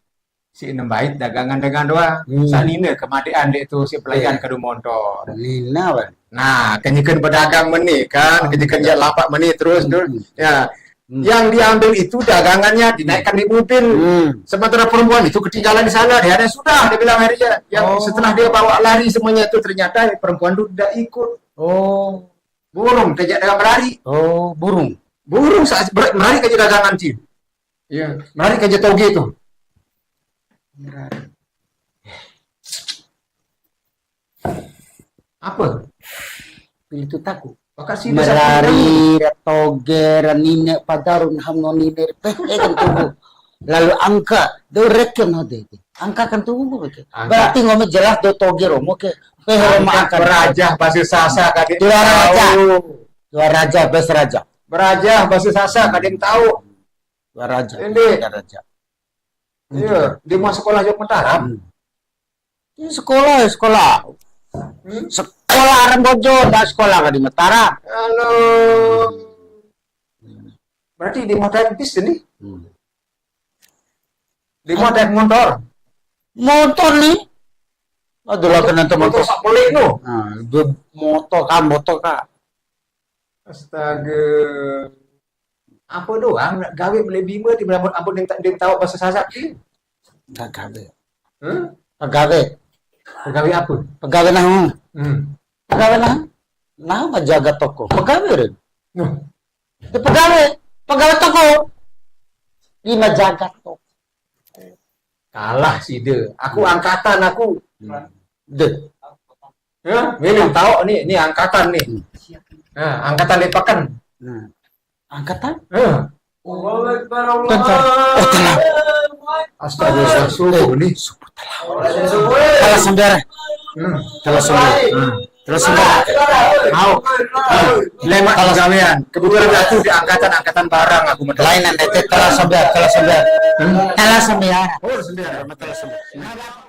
Si nembait dagangan-dagangan doang. Hmm. Sanina kamadean de tu si pelayan. Iya. Kadu montor. Nina, Wan. Nah, kenyeken pedagang meni kan, oh, kenyeken ja lampa meni terus, terus. Hmm. Ya. Hmm. Yang diambil itu dagangannya dinaikkan di mobil. Hmm. Sementara perempuan itu ketinggalan di sana, dia ada sudah, dia bilang hari ya. Yang, oh, setelah dia bawa lari semuanya itu, ternyata perempuan itu tidak ikut. Oh. Burung, kejak dagang berlari. Oh, burung. Burung saat ber-, berlari kejak dagangan, Cil. Iya, berlari kejak toge itu. Berlari. Apa? Pilih tu taku. Maka sih bisa. Merari, ra toge, ra nine, padaru nahu no nine, peh, eh, kan tubuh. Lalu angka, dou reke no de. Angka kan tubuh, reke. Angka. Berarti nggomi jelas dou toge romo ke. Peh, romo angka. Angka berajah bahasa Sasa, kade. Dua raja. Tahu. Dua raja, bes raja. Berajah bahasa Sasa, kade tahu. Dua raja. Ini. Dua raja. Iya, di mau sekolah jok Mataram. Hmm. Ini sekolah, ya sekolah. Hmm? Sekolah orang Bojo, ndak sekolah ka di Mataram. Halo. Berarti di Mataram bis ini? Hmm. Di Mataram montor. Montor ni? Aduh lah, kena tu montor. Motor sak pelik tu. Nah, dia motor ka, motor ka. Astaga. Apa doang nak gawe beli bima di mana ampun yang tak, yang tahu bahasa Sasak ni? Enggak gawe. Hah? Pegawai. Pegawai apa? Pegawai nahu. Hmm. Pegawai nahu. Nahu ma jaga toko. Pegawai re. Nah. Ya, pegawai, pegawai toko. Di ma jaga toko. Kalah sih de. Aku angkatan aku. Hmm. De. Ya, ini tahu nih, ini angkatan nih. Hmm. Nah, angkatan Lepakan. Hmm. Angkatan? Eh. Allahu Akbar, Allahu Akbar. Astaga, subuh nih. Subuh telah. Telah sembiar. Hmm. Telah sembiar. Hmm. Telah sembiar. Mau. Hmm. Lema gawean. Kebetulan aku di angkatan, angkatan barang aku mendapat. Lain nanti telah sembiar, telah sembiar. Hmm. Telah sembiar. Oh, sembiar. Telah sembiar.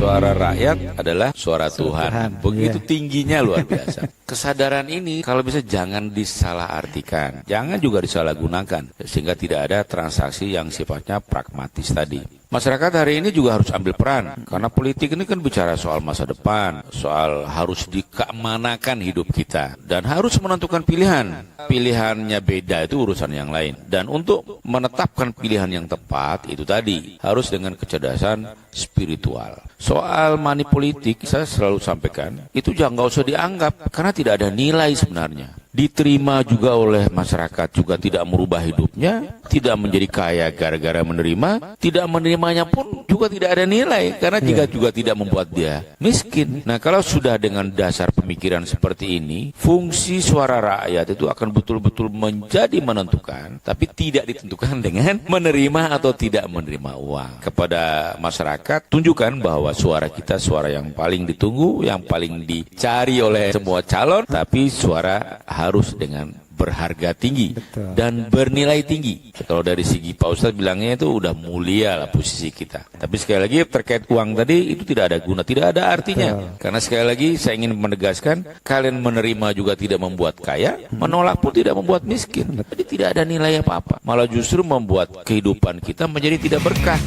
Suara rakyat adalah suara Tuhan. Tuhan, begitu, iya, tingginya, luar biasa. Kesadaran ini kalau bisa jangan disalahartikan, jangan juga disalahgunakan, sehingga tidak ada transaksi yang sifatnya pragmatis tadi. Masyarakat hari ini juga harus ambil peran, karena politik ini kan bicara soal masa depan, soal harus dikemanaakan hidup kita, dan harus menentukan pilihan. Pilihannya beda, itu urusan yang lain. Dan untuk menetapkan pilihan yang tepat, itu tadi harus dengan kecerdasan spiritual. Soal money politik, saya selalu sampaikan, itu jangan, nggak usah dianggap, karena tidak ada nilai sebenarnya. Diterima juga oleh masyarakat, juga tidak merubah hidupnya, tidak menjadi kaya gara-gara menerima, tidak menerimanya pun juga tidak ada nilai, karena jika, iya, juga tidak membuat dia miskin. Nah, kalau sudah dengan dasar pemikiran seperti ini, fungsi suara rakyat itu akan betul-betul menjadi menentukan, tapi tidak ditentukan dengan menerima atau tidak menerima uang. Kepada masyarakat, tunjukkan bahwa suara kita suara yang paling ditunggu, yang paling dicari oleh semua calon, tapi suara harus dengan berharga tinggi, betul, dan bernilai tinggi. Kalau dari segi Pak Ustadz bilangnya itu udah mulia lah posisi kita. Tapi sekali lagi, terkait uang tadi, itu tidak ada guna, tidak ada artinya. Betul. Karena sekali lagi saya ingin menegaskan, kalian menerima juga tidak membuat kaya, hmm, menolak pun tidak membuat miskin. Betul. Jadi tidak ada nilai apa-apa. Malah justru membuat kehidupan kita menjadi tidak berkah.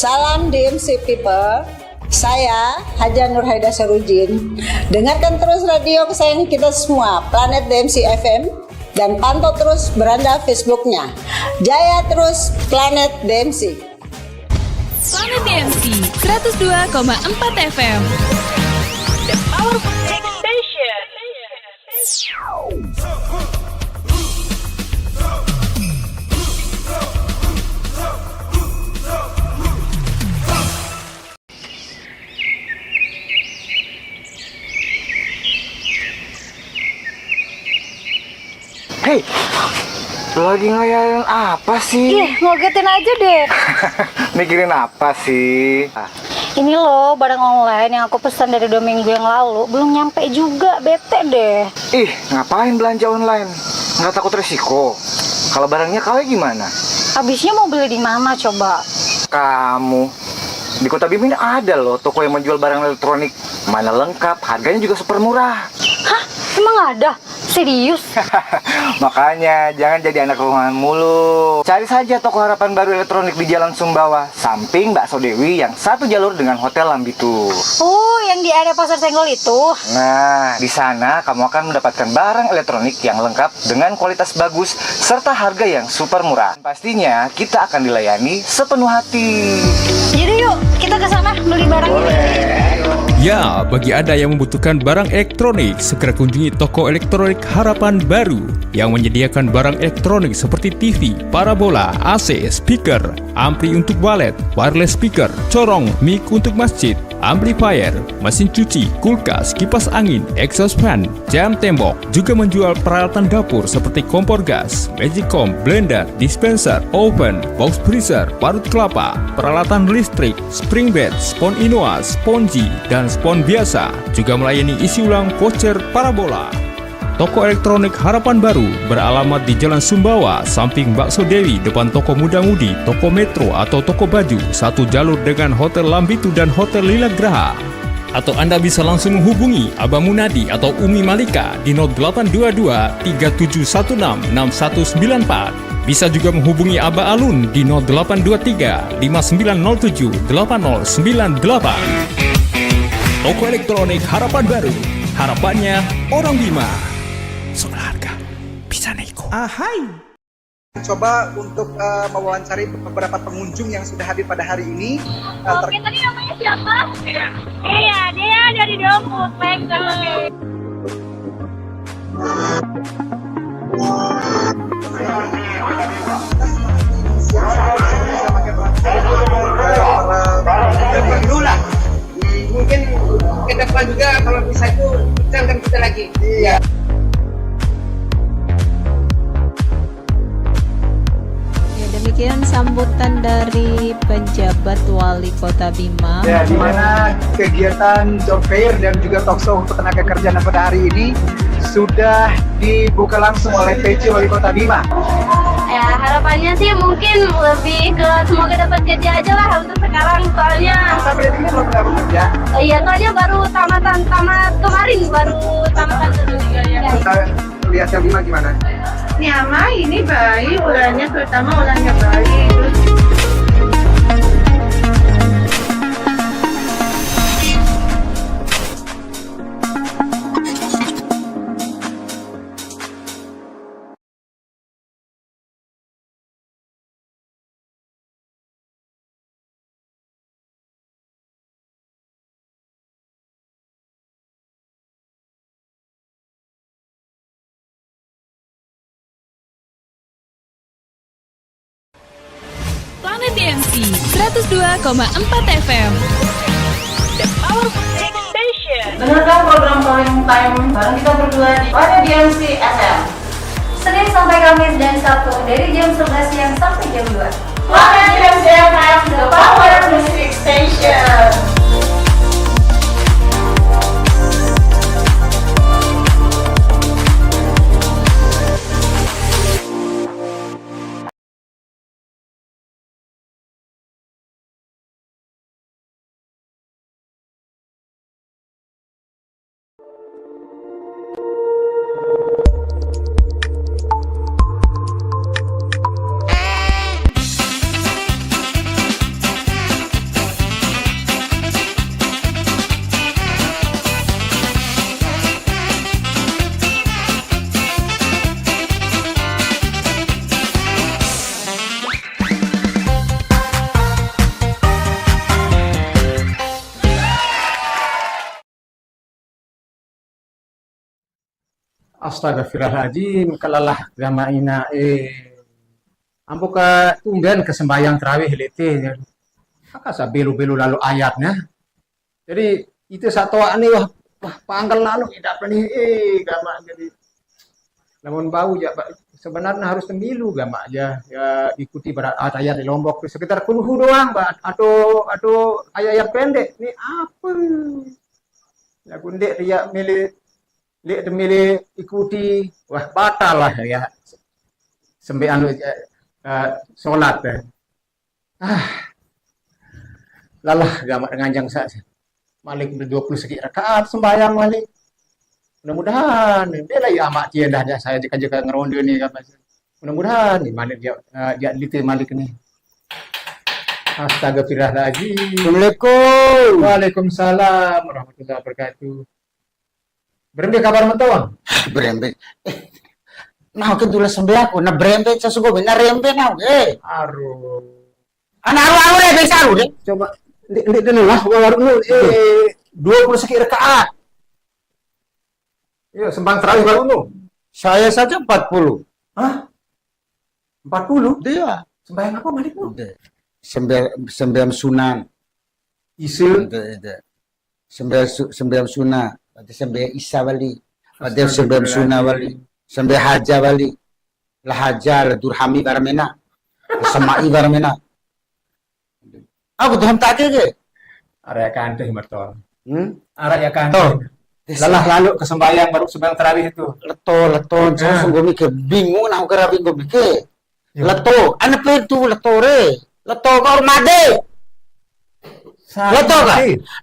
Salam D M C People, saya Haja Nurhaida Sarujin. Dengarkan terus radio kesayangan kita semua, Planet D M C F M, dan pantau terus beranda Facebooknya. Jaya terus Planet D M C. Planet D M C seratus dua koma empat F M. The Power Station. Hei, lagi ngayalin apa sih? Ih, ngagetin aja deh. Mikirin apa sih? Ah. Ini loh, barang online yang aku pesan dari dua minggu yang lalu, belum nyampe juga, bete deh. Ih, ngapain belanja online? Nggak takut resiko? Kalau barangnya K W gimana? Habisnya mau beli di mana coba? Kamu, di Kota Bima ini ada loh toko yang menjual barang elektronik. Mana lengkap, harganya juga super murah. Hah? Emang ada? Serius? Makanya, jangan jadi anak rumahan mulu. Cari saja toko Harapan Baru Elektronik di Jalan Sumbawa, samping Bakso Dewi yang satu jalur dengan Hotel Lambitu. Oh, yang di area Pasar Senggol itu? Nah, di sana kamu akan mendapatkan barang elektronik yang lengkap dengan kualitas bagus serta harga yang super murah. Pastinya, kita akan dilayani sepenuh hati. Jadi yuk, kita ke sana beli barang. Boleh, ayo. Ya, bagi Anda yang membutuhkan barang elektronik, segera kunjungi toko elektronik Harapan Baru yang menyediakan barang elektronik seperti T V, parabola, A C, speaker, ampli untuk walet, wireless speaker, corong, mic untuk masjid, amplifier, mesin cuci, kulkas, kipas angin, exhaust fan, jam tembok, juga menjual peralatan dapur seperti kompor gas, magicom, blender, dispenser, oven, box freezer, parut kelapa, peralatan listrik, spring bed, spon Inoa, sponji, dan spon biasa. Juga melayani isi ulang voucher parabola. Toko elektronik Harapan Baru beralamat di Jalan Sumbawa, samping Bakso Dewi, depan Toko Muda Mudi, Toko Metro atau Toko Baju, satu jalur dengan Hotel Lambitu dan Hotel Lila Graha. Atau Anda bisa langsung menghubungi Abah Munadi atau Umi Malika di nol delapan dua dua, tiga tujuh satu enam, enam satu sembilan empat. Bisa juga menghubungi Abah Alun di nol delapan dua tiga, lima sembilan nol tujuh, delapan nol sembilan delapan. Toko elektronik Harapan Baru. Harapannya orang Bima. Soal harga, bisa nego. Ahai. Coba untuk, eh, mewawancari beberapa pengunjung yang sudah hadir pada hari ini. Eh, ter- Oke, tadi namanya siapa? Iya, dia dari Domput, baik, oke. Mungkin ke depan juga kalau bisa itu, jangan kita lagi. Iya. Ya, demikian sambutan dari penjabat wali Kota Bima. Ya, di mana kegiatan job fair dan juga talk show untuk tenaga kerja pada hari ini sudah dibuka langsung oleh P C Wali Kota Bima. Ya, harapannya sih mungkin lebih ke semoga dapat kerja aja lah untuk sekarang, soalnya. Sampai detik ini belum dapat kerja? Iya, soalnya baru tamatan, tamat kemarin, baru tamatan. Kita lihat yang Bima gimana? Nyamai, ini baik, ulahnya terutama ulahnya baik. Terus Planet D M C seratus dua koma empat F M. The Power Music Station. Dengarkan program Calling Time bareng kita berdua di Planet D M C F M. Senin sampai Kamis dan Sabtu dari jam sebelas siang sampai jam dua. Planet D M C F M, The Power Music Station. Astagfirullahaladzim, kalalah gama ina e. Ampo ka tumben ka sembahyang tarawih lete. Aka sabelu-belu lalo ayatnya. Jadi, ita satoa ni, wah, wah, panggal lalo, ida pani, eh, gama jadi. Namun bau ja, Pak. Sebenarnya harus temilu gama aja. Ya, ikuti bara-, ayat di Lombok. Sekitar kulhu doang, Pak. Atau, atau ayat-ayat pendek. Ini apa? Lagu ndek ria mele, ndek de mele ikuti, wah, batal lah ya. Sampai anu, eh, eh, sholat, eh. Ah, lalah gama nganjang sa. Malik udah dua puluh segi rakaat sembahyang malik. Mudah-mudahan, bela ya amak tia dah, dah saya jeka-jeka ngeronde ni, kan. Mudah-mudahan ni malik dia, eh, dia lite malik ni. Astagfirullahaladzim. Assalamualaikum. Waalaikumsalam warahmatullahi wabarakatuh. Berembe kabar ma Toa? Berembe. Eh, nahu ke dula sambeaku, na berembe ca sugo, na rembe nahu ke. Aru. Ana aru, aru re, biasa aru re. Coba, ndek, ndek dene lah, waru nu, eh, dua puluh segi rakaat. Iya, sembang tarawih baru nu. Saya saja empat puluh. Hah? Empat puluh? Iya. Sembahyang apa malik nu? Sembe-, sembe-, sembahyang sunan. Ise? Ede, ede. Sembe su-, sembe suna, wati sembe isa wali, wati sembe suna wali, sembe haja wali, la haja, la durhami wara mena, la sama'i wara mena. Aku tuhan take ke. Ara kante, Marton. Hmm? Ara kante. Toh. Lalah lalu ke sembahyang, baru sembahyang tarawih itu. Leto, leto, saya sungguh mikir, bingung, nah, aku kira bingung mikir. Leto, ana pentu leto re. Leto ka or made. Leto ka?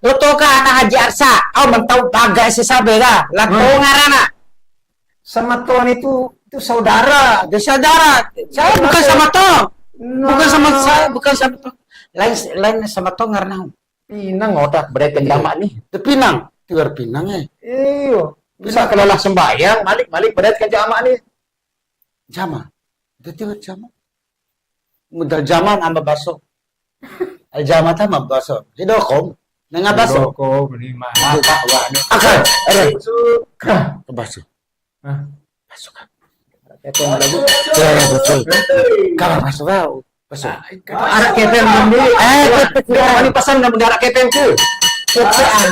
Leto ka ana Haji Arsa. Au mentau baga ese sabe ka. Leto ngarana. Sama Ton itu, itu saudara. Dia saudara. Saya bukan sama Ton. Bukan sama saya, bukan sama Ton. Lain, lain sama Ton ngarana. Pinang otak berat kencama nih. Pinang, tiwar pinang eh. Iyo. Bisa kelalah sembahyang, malik, malik berat kencama nih. Jama. Dadi wa jama. Muda jama namba baso. Al jama ta ma baso. Hido kom. Nenga baso. Hido kom, ni ma. Apa, wa, ni. Akal. Ada. Ke baso. Hah? Baso ka. Itu lagu. Ya, ya, betul. Kabar baso ka. Baso. Arak kepeng dulu. Eh, kepeng. Ini pesan nggak, arak kepeng ke? Kepeng.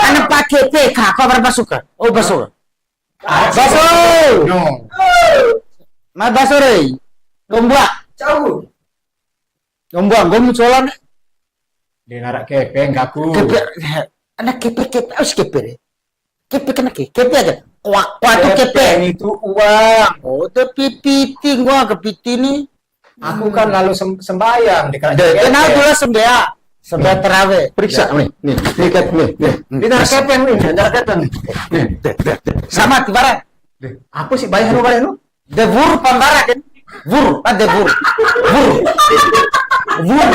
Ana pakai P K, kau berbaso ka? Oh, baso ka. Baso. No. Ma baso re. Dombua. Cau. Dombua, nggomi cola ne. De nara kepeng kaku. Kepe, ana kepe, kepe, aus kepe re. Kepe kena ke, kepe aja. Kuak, kuak tu kepe. Kepeng itu uang. Oh, tapi piti, gua ke piti ni. Aku kan lalu sem-, sembayang di kerajaan. Kenal dulu sembea. Sembea terawih. Periksa nih, nih, nih, Kep, nih, nih. Ini darah kepeng nih, darah kepeng nih. Nih, deh, deh, deh. Sama tibaran. Deh, apa sih bayar lu, bayar lu? De wur pambara kan? Wur, ah, de wur. Wur. Wur.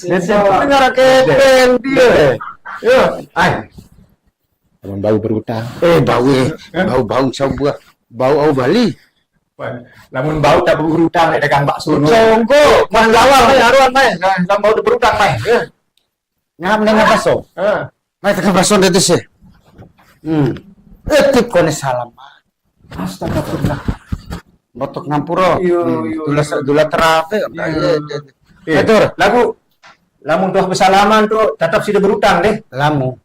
Itu darah kepeng dia. Yo, ai. Lamun bau berutang. Eh, bau, eh. Bau, bau, sabuah. Bau au bali. Lamun bau tak berutang, ada kang bakso. Songgo, man lawang, mai, aruan, mai. Nah, kang bau tak berutang, mai. Ya. Ngam nengah baso. Ah. Mai tekan baso ndede se. Hmm. Etip kone salam. Astagfirullah. Botok ngampuro. Iyo, hmm. Iyo, dula, iyo. Dula terape. Iyo. Iya, iya. Eh, Tur. Lagu, lamun tuh bersalaman tuh, tetap sida berutang deh. Lamu.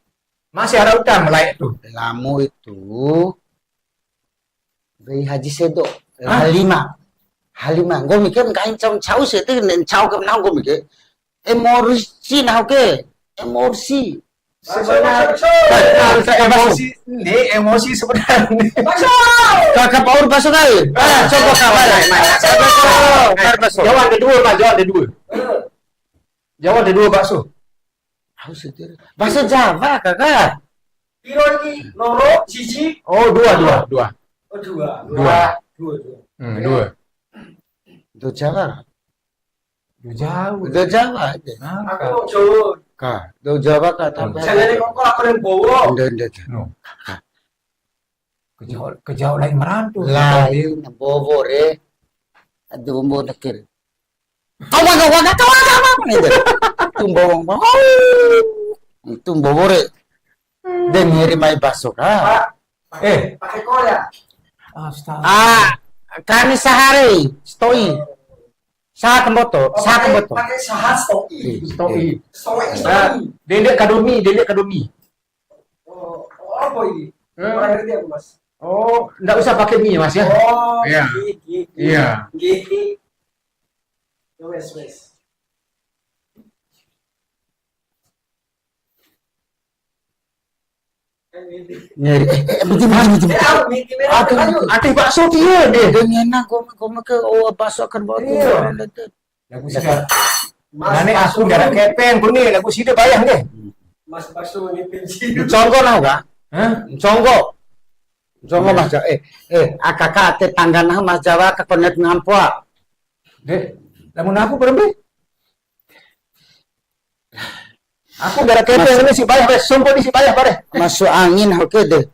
Masih ada utang mulai itu. Lamu itu, Wei Haji Sedo, hah? Halima. Halima. Nggomi ke nggahi ncau, ncau sete, ncau ke nahu nggomi ke. Emosi nahu ke. Emosi. Sebenarnya. Emosi. Ini emosi sebenarnya. Kakak Paul masuk kali. Eh, coba kabar. Kabar masuk. Jawa ada dua, Pak. Jawa ada dua. Jawa ada dua bakso. Aku setir. Bahasa Jawa, Kakak. Piro iki? Loro, siji? Oh, dua, dua, dua. Oh, dua. Dua. Dua, dua. Hmm, dua. Do Jawa. Do Jawa. Do Jawa aja. Nah, aku mau Jawa. Ka, do Jawa ka, tapi jangan kok aku yang bawa. Nde, nde, nde. No. Ka. Kejauh, kejauh lain merantau. Lain, bowo re. Aduh, bowo dekir. Kawan, kawan, kawan, kawan, gitu. Tumbo, tumbo, tumbo re. De ngiri mai baso ka. Pak, pakai, eh, pakai kol ya? Astaga. Ah, kami sahari, sato'i. Saha kamboto, oh, saha kamboto. Pakai saha sato'i. Sato'i. Sato'i, nah, sato'i. Dende kadomi, dende kadomi. Oh, oh, apa ini? Hmm. Kurang ngerti aku, Mas. Oh, ndak usah pakai mie, Mas, ya? Oh, iya. Gigi, gigi. Iya. Gigi. Ya wes, wes. Ngeri. Eh, eh, eh, budi, budi, budi, budi. Eh, au, miki merah. Aduh, aduh. Ade bakso dia deh. Dia ngena, gua, gua ke, oh, bakso akan bawa tuh. Iya. Lagu sida. Mas, nane bakso aku nggak ada dulu. Kepeng, kuni, lagu sida bayang deh. Mas bakso ini pensiun. Conggo nah, Kak? Hah? Conggo. Conggo, iya. Mas, eh, eh, akaka ate tangga nah, Mas Jawa, ke konek ngampoa. Deh, lamun aku berembe? Aku gara kete ini si payah, wes, sumpah ni si payah, bare. Masuk angin, oke deh.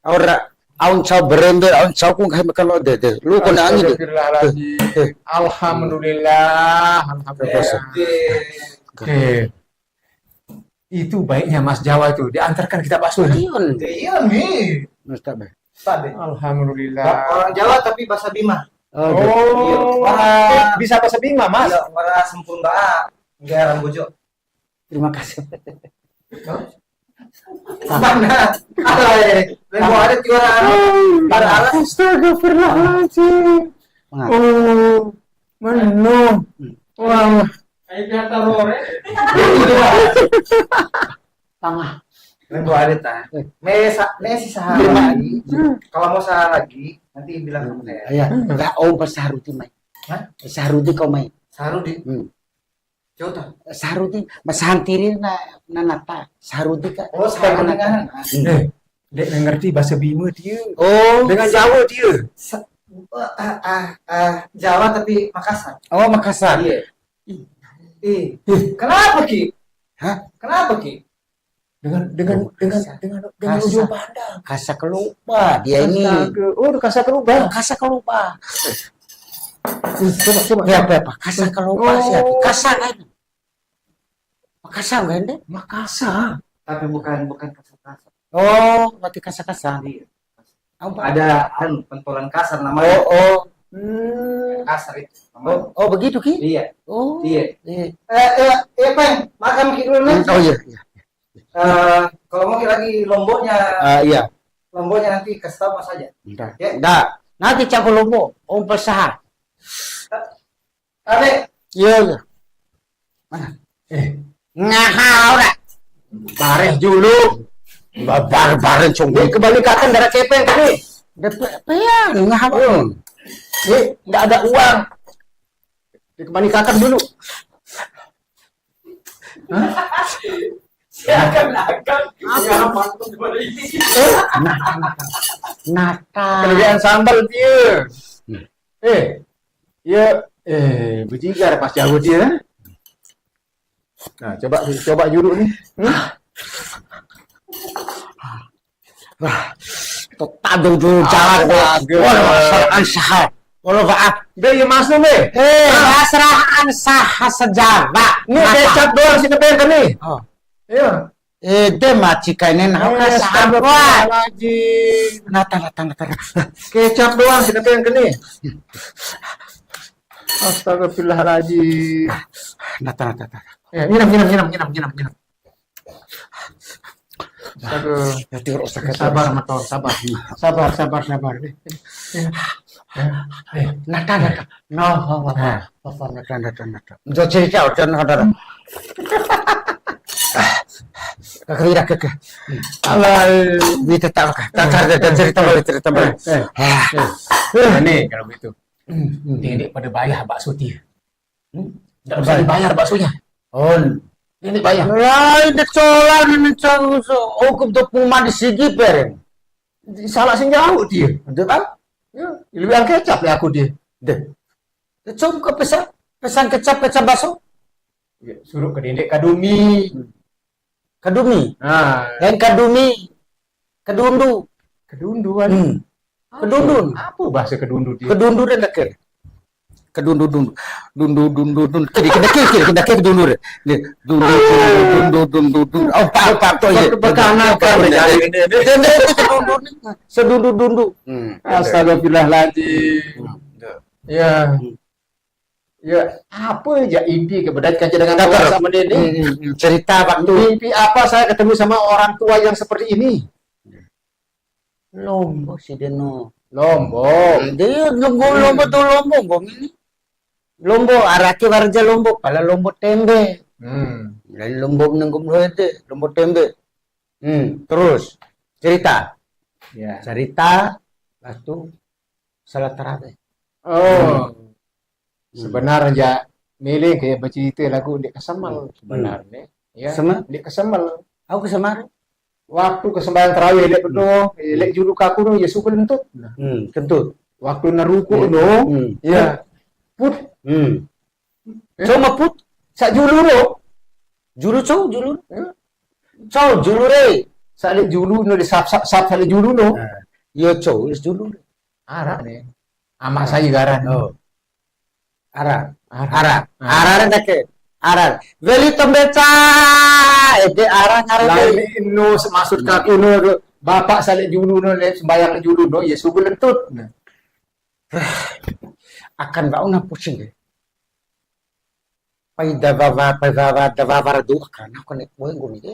Ora, aun cau berembe, aun cau ku nggahi makan lo deh, deh. Lu kena angin deh. Astagfirullahaladzim. Deh, deh. Alhamdulillah, alhamdulillah. Terus. Oke. Itu baiknya Mas Jawa itu, diantarkan kita bakso. Iya, iya nih. Mantap, deh. Ustaz, deh. Alhamdulillah. Ba-, orang Jawa tapi bahasa Bima. Oh, gitu. Oh, iya. Wara, bisa bahasa Bima, Mas? Iya, wara sempurna. Enggak, orang Bojo. Terima kasih. Mana? Ada, eh. Lembo ada tiwara anu. Ada alas. Astagfirullahaladzim. Mengapa? Oh, menu. Hmm. Wah. Ayo, biar taruh, eh. Tangah. Lembo ada, ta. Eh. Me sa-, me si saha lagi. Hmm. Kalau mau saha lagi, nanti bilang sama saya. Iya. Hmm. Lah, oh, pas Sahrudi mai. Hah? Sahrudi kau mai. Sahrudi? Hmm. Jauh ta? Sahrudi, ma santiri na, na nata. Sahrudi ka. Oh, Sahrudi ngaran. Hmm. Eh, dek nggak ngerti bahasa Bima dia. Oh. Dengan Jawa dia. Sa-, ah, ah, ah, Jawa tapi Makassar. Oh, Makassar. Iya. Ih. Ih. Kenapa, Ki? Hah? Kenapa, Ki? Dengan, dengan, oh, dengan, kasa, dengan, dengan kasa, ujung pandang. Kasa kelupa dia ini. Astaga. Oh, udah kasa kelupa. Oh, kasa kelupa. Ih, coba, coba, ya, coba. Apa, apa? Kasa kelupa. Oh. Siapa? Kasa kan? Makassar kan, deh? Makassar. Tapi bukan, bukan kasa-kasa. Oh, berarti kasa-kasa. Iya. Apa? Ada, anu, pentolan kasar namanya. Oh, oh. Hmm. Kasar itu namanya. Oh, oh, begitu, Ki? Iya. Oh. Iya. Iya. Eh, eh, eh, Peng, makan Ki dulu, nih. Hmm, oh, iya, iya. Eh, kalau mau lagi lomboknya, ah, iya. Lomboknya nanti kasih tahu Mas aja. Nggak. Ya. Nggak. Nanti campur lombok, Om Pesaha. Ade. Iya, iya. Mana? Eh. Ngaha ora. Bareh dulu. Ba-, bar-, bareh cong. Ini kembali kakan darah kepeng tadi. Ada pe-, peang, ngaha ora. Hmm. Ini nggak ada uang. Dikembalikan dulu. Hah? Silakan, akan. Apa? Nata, nata. Nata. Kelebihan sambal dia. Hmm. Eh, ya, eh, bejigar pas jauh dia. Nah, coba, coba juru nih. Hmm? Wah, tetap dong dulu jalan. Astaga. Wah, perasaan saha. Wala, Pak. Be, ya, Mas, nih, be. Eh, perasaan saha sejawa. Nih, kecap doang sih, be, kan nih. Oh. Iya. Eh, de maci kainen, eh, saha, wah. Astagfirullahaladzim. Nata, nata, nata, nata. Kecap doang sih, tapi yang kene. Astagfirullahaladzim. Nata, nata, nata. Eh, nginam, nginam, nginam, nginam, nginam, nginam. Aduh. Ya, tiwara, astaga. Sabar, Mator, sabar. Sabar, sabar, sabar. Eh, eh, eh. Nata, nata. No, no, no, no. Nah. Apa, nata, nata, nata. Jo cerita, udah, nata. Kakak, kakak. Alai. Ini tetap, Kak. Tatar, tatar, cerita balik, cerita balik. Eh, eh, eh. Ini kalau gitu. Hmm, hmm. Ini pada bayar bakso dia. Hmm? Nggak usah dibayar baksonya. On. Ini bayar. Lain de cola ni, cang, so, hukum tu puma di sigi peren. Salah sing jauh dia. Betul kan? Ya, lebih angkecap ya aku dia. Deh. Coba ke pesan, pesan kecap, kecap bakso. Ya, suruh ke dendek kadumi. Hmm. Kadumi. Nah. Lain kadumi. Kedundu. Kedundu kan? Hmm. Apa? Kedundun. Apa bahasa kedundu dia? Kedundu dan deker. Kedundu dundu. Dundu dundu dundu. Kiri kena kiri kiri kena kiri dundu re. Ni dundu dundu dundu dundu dundu. Oh, pak pak to ye. Bekana kan ya ini. Dende itu kedundu ni. Sedundu dundu. Hmm. Astagfirullahaladzim. Hmm. Ya. Ya, apa ya inti ke bedait kaca dengan Dokter. Puasa sama ini? Hmm, hmm, hmm. Cerita waktu. Mimpi apa saya ketemu sama orang tua yang seperti ini? Lombo si deno. Lombo. Hmm, dia lombo, lombo tu lombo, nggomi mini. Lombo, arake warja lombo, pala lombo tembe. Hmm. Lain lombo nengkum doho ede, lombo tembe. Hmm, terus cerita. Ya. Cerita, lepas tu salat tarawih. Oh. Hmm. Sebenarnya, mele kayak bercerita lagu Ndik Kesemal sebenarnya. Ya, Kesemal? Ndik Kesemal. Au Kesemal? Waktu kesembahyang tarawih, lek bedo, lek julu kaku no, ya suka lentut. Nah. Hmm, kentut. Waktu naruku no, hmm, ya. Put. Hmm. Eh? Cou ma put? Sa julu no. Julu cou, julu. Eh? Cou, julu re. Sa lek julu no, di sap, sap, sap, sa lek julu no. Nah. Yo cou, is julu. Ara ni. Ama saya garan. Oh. Ara. Ara. Ara. Ara. Ara re ndake. Ara. Weli tambeca. Ede ara ngara. Lain ni, no, maksud kaku no, bapak sa lek julu no, lek sembayang lek julu no, ya subuh lentut. Nah. Akan wa'u na pusing ke. Pai da wawa, pai wawa, da wawa ra dou aka, na kone boe nggomi ke.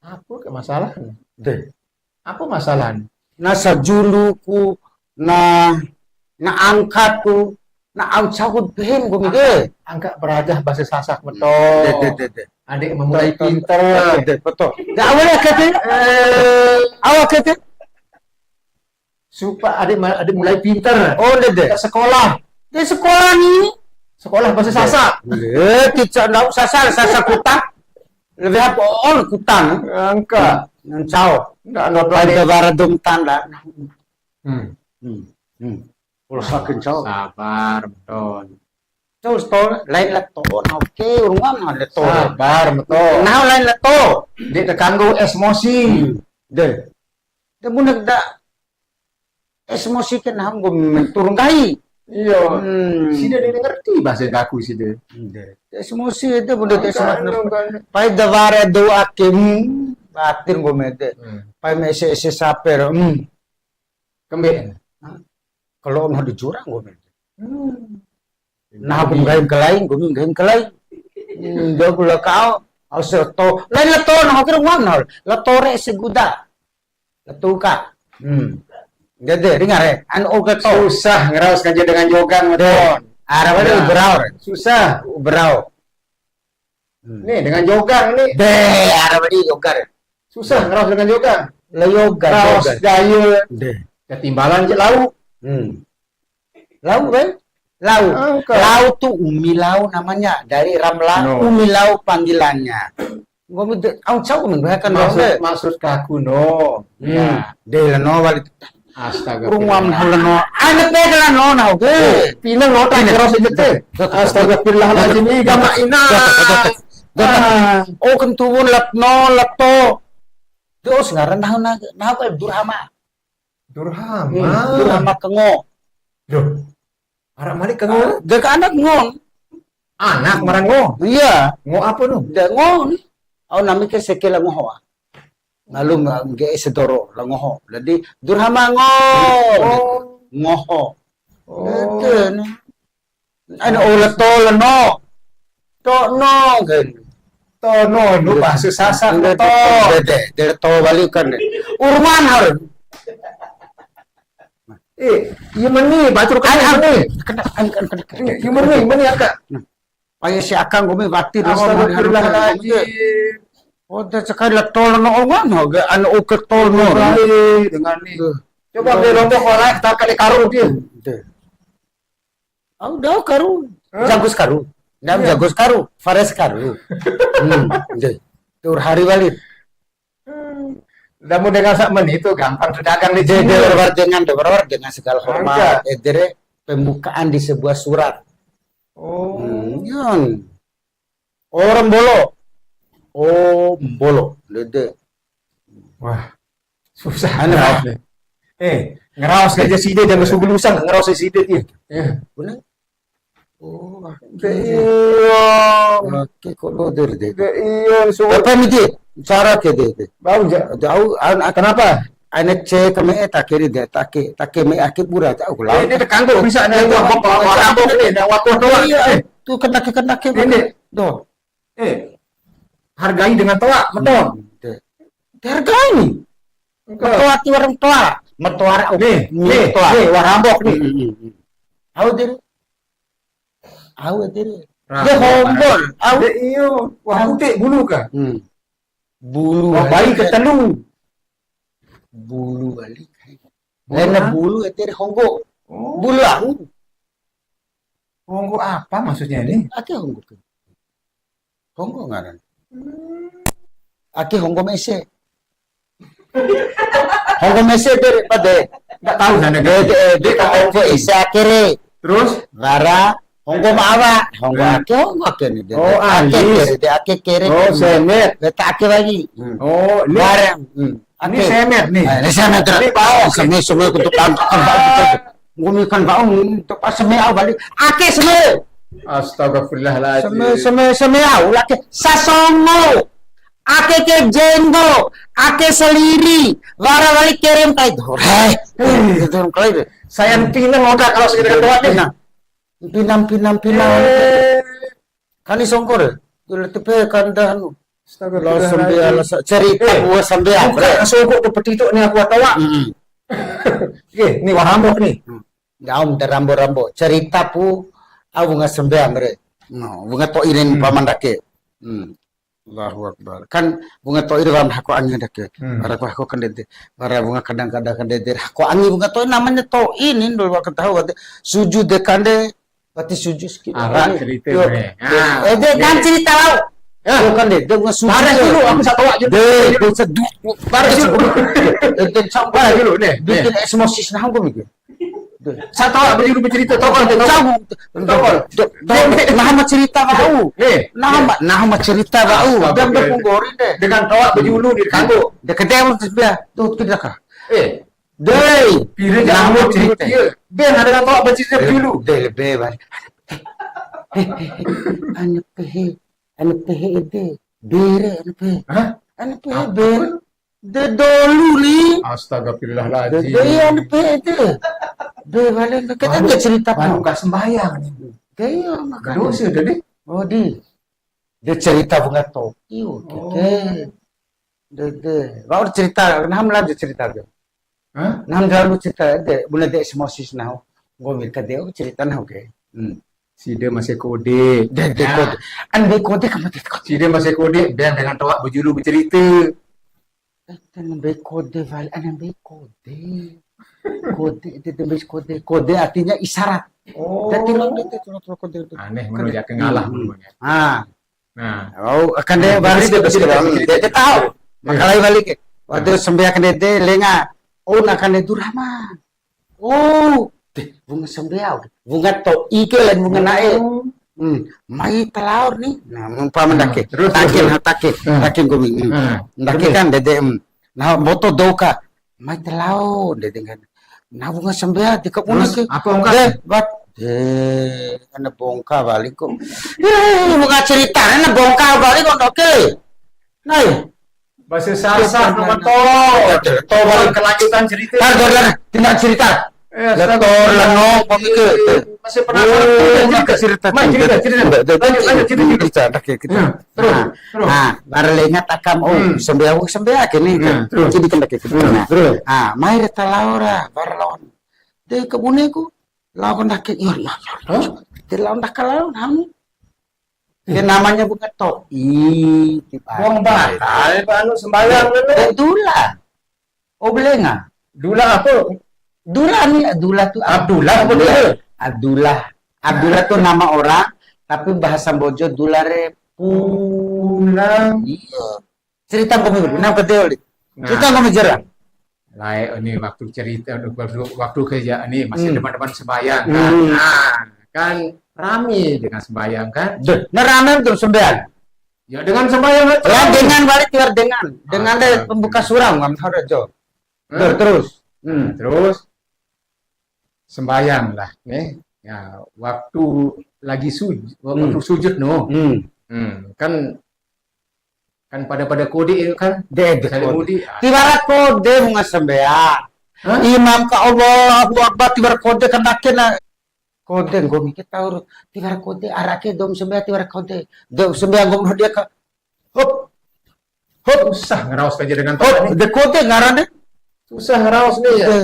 Apa ke masalahnya? De. Apa masalahnya? Na sajuluku, na, na angkatku, na au cahut behen nggomi ke. Angkat berajah bahasa Sasak betul. De, de, de, de. Adik memulai pinter. De, de, betul. Da awal akete. Eh. Awal akete. Supa adik ma-, adik mulai pinter. Oh, ndede. Ke sekolah. Di sekolah ni. Sekolah bahasa Sasak. Eh, tidak, ndak usah Sasak, Sasak kutang. Lebih apa? Oh, kutang. Angka. Nancao. Ndak, ndak, ndak. Pai da wara dou ma tanda. Hmm. Hmm. Hmm. Pulsa kencao. Sabar, betul. Terus to, lain la to, na oke, urungan ada to. Sabar, betul. Nah, lain la to. Dia terganggu emosi. Hmm. De. De bune da emosi ke nahu nggomi mentur nggahi. Iyo. Hmm. Sida de ngerti bahasa daku sida. De. Emosi ede bune de. Pai da wara dou ake, hmm, batin nggomi ede. Hmm. Pai ma ese-ese saper, hmm. Kembe. Hah? Kalau nahu di jurang nggomi ede. Hmm. Nahu nggahi ma kalai, nggomi nggahi ma kalai. Hmm, dou kula kau, au se to. Lain la to, nahu kira ngam nahu. La to re seguda. La to ka. Hmm. Ndede, ringa re. Anu oke to. Susah ngeraus kaja dengan jogang, betul. Ara wali berau. Susah. Berau. Hmm. Nih, dengan jogang nih. De, ara wali jogang. Susah ngeraus dengan jogang. La jogang, raus jogang. Daya. De. Ketimbalan je lau. Hmm. Lau, kan? Lau. Angka. Lau tu Umi Lau namanya, dari Ramla, no. Umi Lau panggilannya. Nggomi de, au cau nggomi bahkan maksud, de. Maksud kaku no. Hmm. Ya. De leno wali. Astaga. Rungam leno. Anak de leno na, oke. Pinang lo tak terus aja teh. Astagfirullahaladzim, ih, gama ina. Ah. Oh, kentuwun lat no, lat to. Terus ngaran nahu na, nahu Durhama. Durhama. Hmm, Durhama Kengo. Duh. Ara malik Kengo. De ka anak Ngo. Anak mara Ngo. Iya. Ngo apa nu? De Ngo ni. Au nami ke seke la ngoho. Lalu ngge'e sedoro la ngoho. Jadi Durhama Ngo. Oh. Ngoho. Oh. Ede ni. Anu, oh, leto leno. Tono, kan. Tono, nu bahasa Sasak, leto. De, de, de, leto balikan de. Urman harun. Eh, iya meni, bacur kan meni. Kena, kena, kena, kena. Iya meni, meni aka. Paya si aka nggomi wati. Astagfirullahaladzim. Oh, de cekali leto leno, oh, ngono, anu, uke tono. Dengan ni. Tuh. Coba ambil lombok, wala, tak kali karung dia. De. Au dau karu. Hah? Jagus karu. Ndam jagus karu, Fares karu. Hmm, de. Tur hari wali. Hmm. Damu dengan sak menit itu gampang pedagang di sini. De, de, berwar dengan, de, berwar dengan segala hormat. Angka. Edere pembukaan di sebuah surat. Oh. Hmm, yon. Orang bolo. Oh, bolo. De, de. Wah, susah. Anu, ngeraos deh. Eh, ngeraos aja side, jangan sugul usang, ngeraos side, iya. Iya. Bener? Oh, ake. De iyo. Ake kodo de de. De iyo, so. Apa midi? Cara ke de de. Bau ja. Au an, kenapa? Ane ce keme e ta kiri de, take, take me ake bura, ta aku lau. Ini tekanggo bisa nih, gua, gua, gua, gua, gua, ini, nah, waktu doang. Iya, tu kena ke, kena ke, ini. Do. Eh, hargai dengan toa, betul. Hmm, de. Dihargai ni. Betul. Matoa ti warung toa. Matoa ra-, nih, nih, nih, toa. Nih, wa'u rambok nih. Hmm, hmm, hmm. Au diri. Au diri. Rambok. Dia hombol. Au. Dia iyo. Wah, putih bulu kah? Hmm. Bulu. Wah, baik ketelu. Bulu wali. Bulu. Lain apa? Bulu ede honggo. Oh. Bulu au. Honggo apa maksudnya ini? Ake honggo ke. Honggo ngaran. Hmm. Ake honggo mese. Honggo mese de pade. Nggak tahu sana. De, de, de, honggo ese ake re. Terus? Wara, honggo ma awa. Honggo ake, honggo ake ni de. Oh, ake alis. Kere, de ake kere. Oh, semet. Beta ake lagi. Hmm. Oh, ini. Wara, hmm. Ini ake. Semet nih. Eh, ini semet, ini bau. Seme, seme, untuk kan, kan, kan, kan. Nggomi kan bau, untuk pas seme au balik. Ake seme. Astagfirullahaladzim. Seme, seme, seme au, lake. Sasongo. Ake ke jenggo. Ake seliri. Wara balik kerem tai. Hore. Itu yang kali deh. Saya pinang otak kalau sekitar keluar nih. Pinang. Pinang, pinang, pinang. Eh. Kani songko re. Dula tepe kanda anu. Astagfirullahaladzim. Lao sambea, lao sa-, cerita eh, buat sambea, buka bre. Songko tu peti tu ni aku atawa. Mm-mm. Eh, ni wa'u rambok ni. Hmm. Daum da rambo-rambo. Cerita pu, au wunga sambea, bre. No, wunga to'i ren hmm. Paman dake. Hmm. Allahu Akbar. Kan wunga to'i re wan hako angi dake. Hmm. Bara ku hako kandede. Bara wunga kadang-kadang kandede. Hako angi wunga to'i namanya to'i ni, dulu waka tahu, wati suju de kande, wati suju siki. Ara cerita yo. Bre. Ah. Eh, de, dan cerita lau. Ya. Yo, kandede, wunga suju. Bara dulu, aku satu aja. De, de, sedu-, bara dulu. De, de, sampai bara dulu, nih. Bikin nih. Esmosis, nah, aku mikir. Sa tahu apa juru bercerita? Tokol, tokol. Tokol. Tokol. Naha ma cerita wa'u. Eh. Naha ma, naha ma cerita wa'u. Astagfirullah. Dan berpunggori deh. Dengan toa bajulu di kanggo. De kede mu terus dia. Tuh, tidak kah? Eh. Dei. Pire naha ma cerita. Dia ada dengan toa bercerita bajulu. Dei, lebih balik. Eh, eh, eh. Anu pehe. Anu pehe ede. Bere, anu pehe. Hah? Anu pehe, apa? Bere. De dolu ni. Astagfirullahaladzim. De, de, anu pede. De, balik ke, kan dia cerita baru nggak sembahyang nih. De, iya, makanya. Dosa, de, de. Oh, di. Dia cerita bunga topi, oke, oh. Oke. De, de. Baru cerita, nah, lanjut cerita ke. Hah? Nah, lanjut cerita, de, bune de esmosis nahu. Nggomi ka de, oh, cerita nahu ke. Hmm. Side mase kode. De, de kode. An de kode ka mate kode. Side mase kode, ben dengan toa bajulu bercerita. Eh, kan mbei kode wali, ana mbei kode. Kode, ede, ede mbei kode. Kode artinya isyarat. Oh. Jadi, lo, ede, ede, lo, lo, kode, kode. Aneh, manu, kode. Ya, kengalah, hmm, manu, ya. Ah. Nah. Oh, akan de, nah, baris, betul, de, betul, de, betul. De, de tahu. Iya. Makalai balik. Waktu nah. Sambea kande de, lenga. Oh, na kande durama. Oh, de, wunga sambea, wunga to'i ke lain wunga na'e. Oh. Hmm, mai talaor ni. Nah, umpama hmm, ndake. Terus, terus, terus. Take, nah, take. Hmm. Take nggomi. Hmm. Hmm. Ndake terus. Kan ndede, hmm. Nah, mboto dou ka. Mai talaor, ndede kan. Nah, wunga sambea, de ka bune ke. Terus, apa ongka? De, bat. De, ana bongka balik kok. Eh, wunga cerita, ana bongka balik kok, oke. Nah, iya. Bahasa Sasak, nama to. Betul. To, balik kelanjutan cerita. Tar, tar, tar. Tidak cerita. Eh, astaga. Letor, lenong, pemikir. Masih penasaran. Oh, cerita. Mai, cerita, cerita. Lanjut, lanjut, cerita, cerita. Cerita, dah, kayak gitu. Ya, terus, nah, terus. Nah, baru ingat akam, oh, hmm. Sambea, oh, sambea, gini, hmm, kan. Terus. Jadi, kan, kayak gitu. Hmm, nah, terus. Ah, mai reta laora, baru lawan. De, ke buneku, lawan dah ke, iya, iya, iya. Hah? De, lawan dah ke lawan, ham. Ya, namanya bunga to'i, tiba. Wong batal, Pak, anu, sembahyang dulu. Dan dula. Oh, belenga. Dula apa? Dula ni, dula tu Abdullah apa Abdullah. Dula? Abdullah. Abdullah tu nama orang, tapi bahasa Mbojo dula re pulang. Iya. Cerita nggomi, nang kedel di. Nah. Cerita nggomi jera. Lae, ini waktu cerita, waktu, waktu kerja ini masih hmm. Depan-depan sembahyang kan. Hmm. Nah, kan rame dengan sembahyang kan. Deh, nah rame tuh sembahyang. Ya dengan sembahyang aja. Lah dengan balik keluar dengan. Dengan ah, deh pembuka surau ngam tahu jo. Hah? Terus. Hmm. Nah, terus sembahyang lah, nih. Ya, waktu lagi sujud, waktu Hmm. sujud, no. Hmm. Hmm, kan, kan pada-pada kode itu kan. De, de Sale kode. Mudi. Tiwara kode wunga sambea. Hah? Imam ka Allahu Akbar, tiwara kode kan, ake na. Kode nggomi ke taur. Tiwara kode, ara ke dou ma sambea tiwara kode. Dou ma sambea nggomi dia ka. Hop. Hop. Susah ngeraos aja dengan Hop. Tangan ni. De kode ngaran de. Susah ngeraos nih ya. De.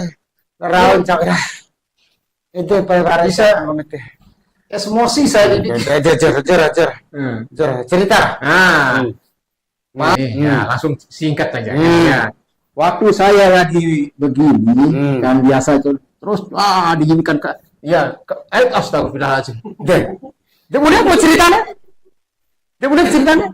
Raon cak. Ede pai wara Bisa. Sa ngomete. Emosi saya jadi. Jor, jor, jor, jor, jor. Hmm. Jor, cerita. Ah. Hmm. Pak, Hmm. ya, langsung singkat saja. Hmm. Ya. Waktu saya lagi begini, Hmm. kan biasa itu terus ah diginikan, Kak. Ya, Kak, eh, astagfirullahaladzim. Deh. Dia mulai mau ceritanya? Dia mulai ceritanya?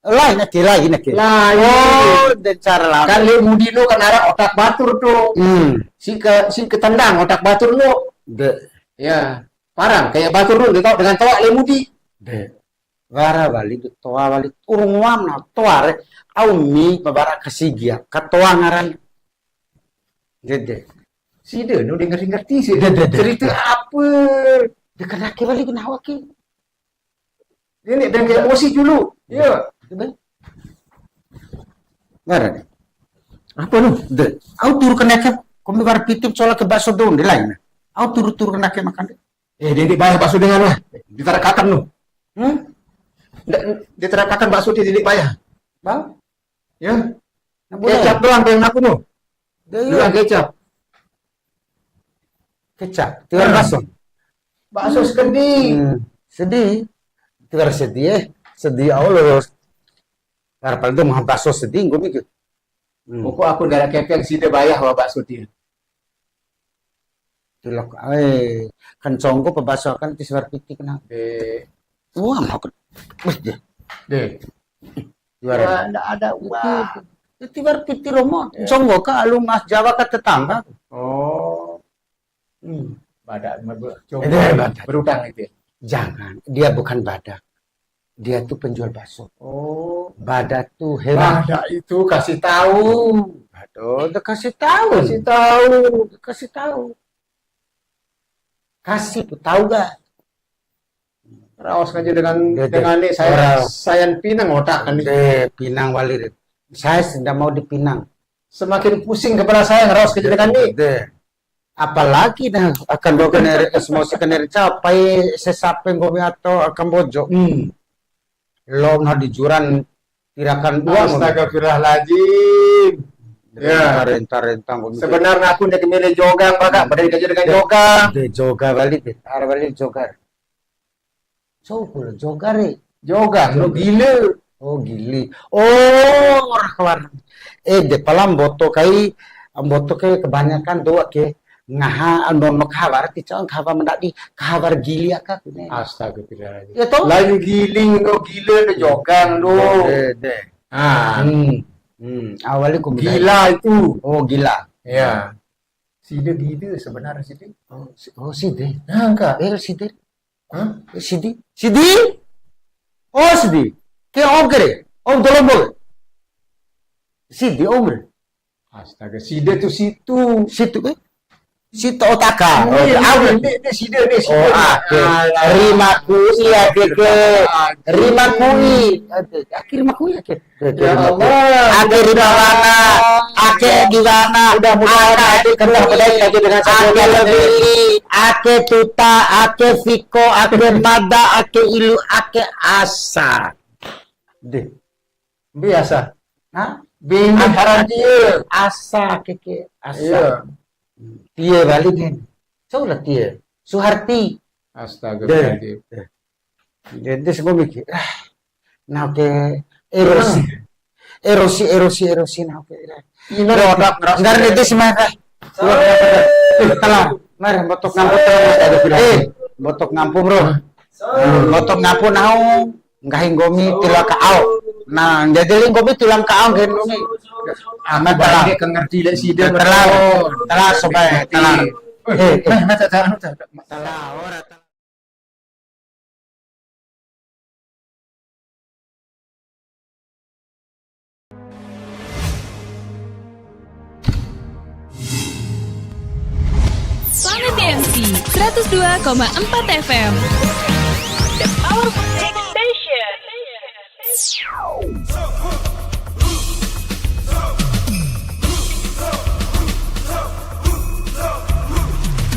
Lain ake, lain ake. Lain. Oh, de cara lama. Kan le mudi nu kan ara otak batur tu. Hmm. Si ke, si ke tendang otak batur nu. De. Ya, parang kayak batur nu, de, tau, dengan toa le mudi. De. Wara wali, de toa wali. Urung wam na toa re. Au mi babara kasigia. Katoa ngaran. Dede. Side nu de ngerti-ngerti sih. De, de, de. Cerita apa? De kena ke wali kena awak ke. Ini dan kayak emosi dulu. Iya. Ngara ni. Apa lu? De, au turu kena ke, kombi war piti cola ke bakso dou de lain. Au turu-turu kena ke makan de. Eh, dia, dia bayar bakso dengan lah. Ditarik kakan lu. Hmm? Dia, dia tarik kakan bakso dia, dia bayar. Bang? Ya. Nah, boleh. Kecap doang yang aku nu. Dia, iya. Doang kecap. Kecap, tiwara bakso. Bakso sekedi. Hmm, sedi. Tiwara sedi, eh. Sedi, au lolos. Tiwara paling tu maha bakso sedi, nggomi ke. Hmm. Pokok aku gara kepeng side bayah wa bakso dia. Tilok, eh, kan conggo pa bakso akan ti tiwara piti kena. De. Wah, mau ke. Wih, dia. De. Tiwara. Wah, ndak ada uang. Itu tiwara piti romo. Ya. Conggo ka alu Mas Jawa ka tetangga. Oh. Hmm. Badak, ber-, coba Eh, badak. Berutang itu. Jangan, dia bukan badak. Dia tuh penjual bakso. Oh. Badak tuh hewan. Badak itu kasih tahu. Aduh, udah kasih tahu. Kasih tahu. Kasih tahu. Kasih tuh tahu gak? Raos aja dengan, Dia, dia. Dengan ni saya, Orang. Saya pinang otak kan ni. Dia pinang wali. Saya tidak mau dipinang. Semakin pusing kepala saya ngeraos ke jenengan ni. De. Apalagi dah akan bawa kena emosi kena capai sesape nggomi atau akan bojo. Hmm. Lo nah di juran tirakan dua nggomi. Astagfirullahaladzim. Ya. Rentang-rentang nggomi. Sebenarnya aku ndak milih jogang, Pak, pada dikaji dengan jogang. De joga balik, de. Ara balik joga. Cou pula joga re. Joga, lo gila. Oh, gili. Oh, ora kawan. Eh, de pala mboto kai, mboto kai kebanyakan doa ke ngaha nono kahawa, ti cau kahawa mandadi, kahawa gili aka kune. Astagfirullahaladzim. Ya toh? Lain giling, no gila, no jogang, no. De, de. Ah. Hmm. Hmm. Awalnya ku Gila itu. Oh, gila. Ya. Side gila sebenarnya side. Oh, si-, oh, side. Nah, enggak. Eh, side. Hah? Sidi? Sidi? Oh, sidi. Ke om kere? Om tolong bol. Sidi om re. Astaga, side tuh situ. Situ, eh? Situ otaka. Oh, ini, ini, ini side, ini side. Oh, ake. Alah. Rima kui, ake, ke. Rima kui. Ake, ake rima kui, ake. Ya Allah. Ake di mana? Ake di mana? Udah, mudah-mudahan ake itu kena pedai lagi dengan satu ake lebih. Ake tuta, ake fiko, ake mada, ake ilu, ake asa. Deh. Biasa. Hah? Bini haram dia. Asa, ake, ke, asa. Iya. Tie balik ni. Coba tie. Suharti. Astaga. Deh. Deh. Jadi semua mikir, ah, nah, oke, erosi. Erosi, erosi, erosi, nah, oke. Ina Bro, roda ngerasa nggak ada erosi. Di sini, Mas. Tala, mari, botok ngampu tala, Mas. Eh, botok ngampu, Bro. Hmm, botok ngampu, nahu, nggahi nggomi, tila ka au. Nah, jadi li nggomi, tila ka au, nggahi nggomi. Amat tala. Dia kan ngerti, lek sida, tala, Bro. Tala, sobat, tala. Eh, eh. Nah, nah, tak, tak, tak, tak. Tala, ora, tala. Planet D M C, Seratus dua koma empat F M. The Power Music Station.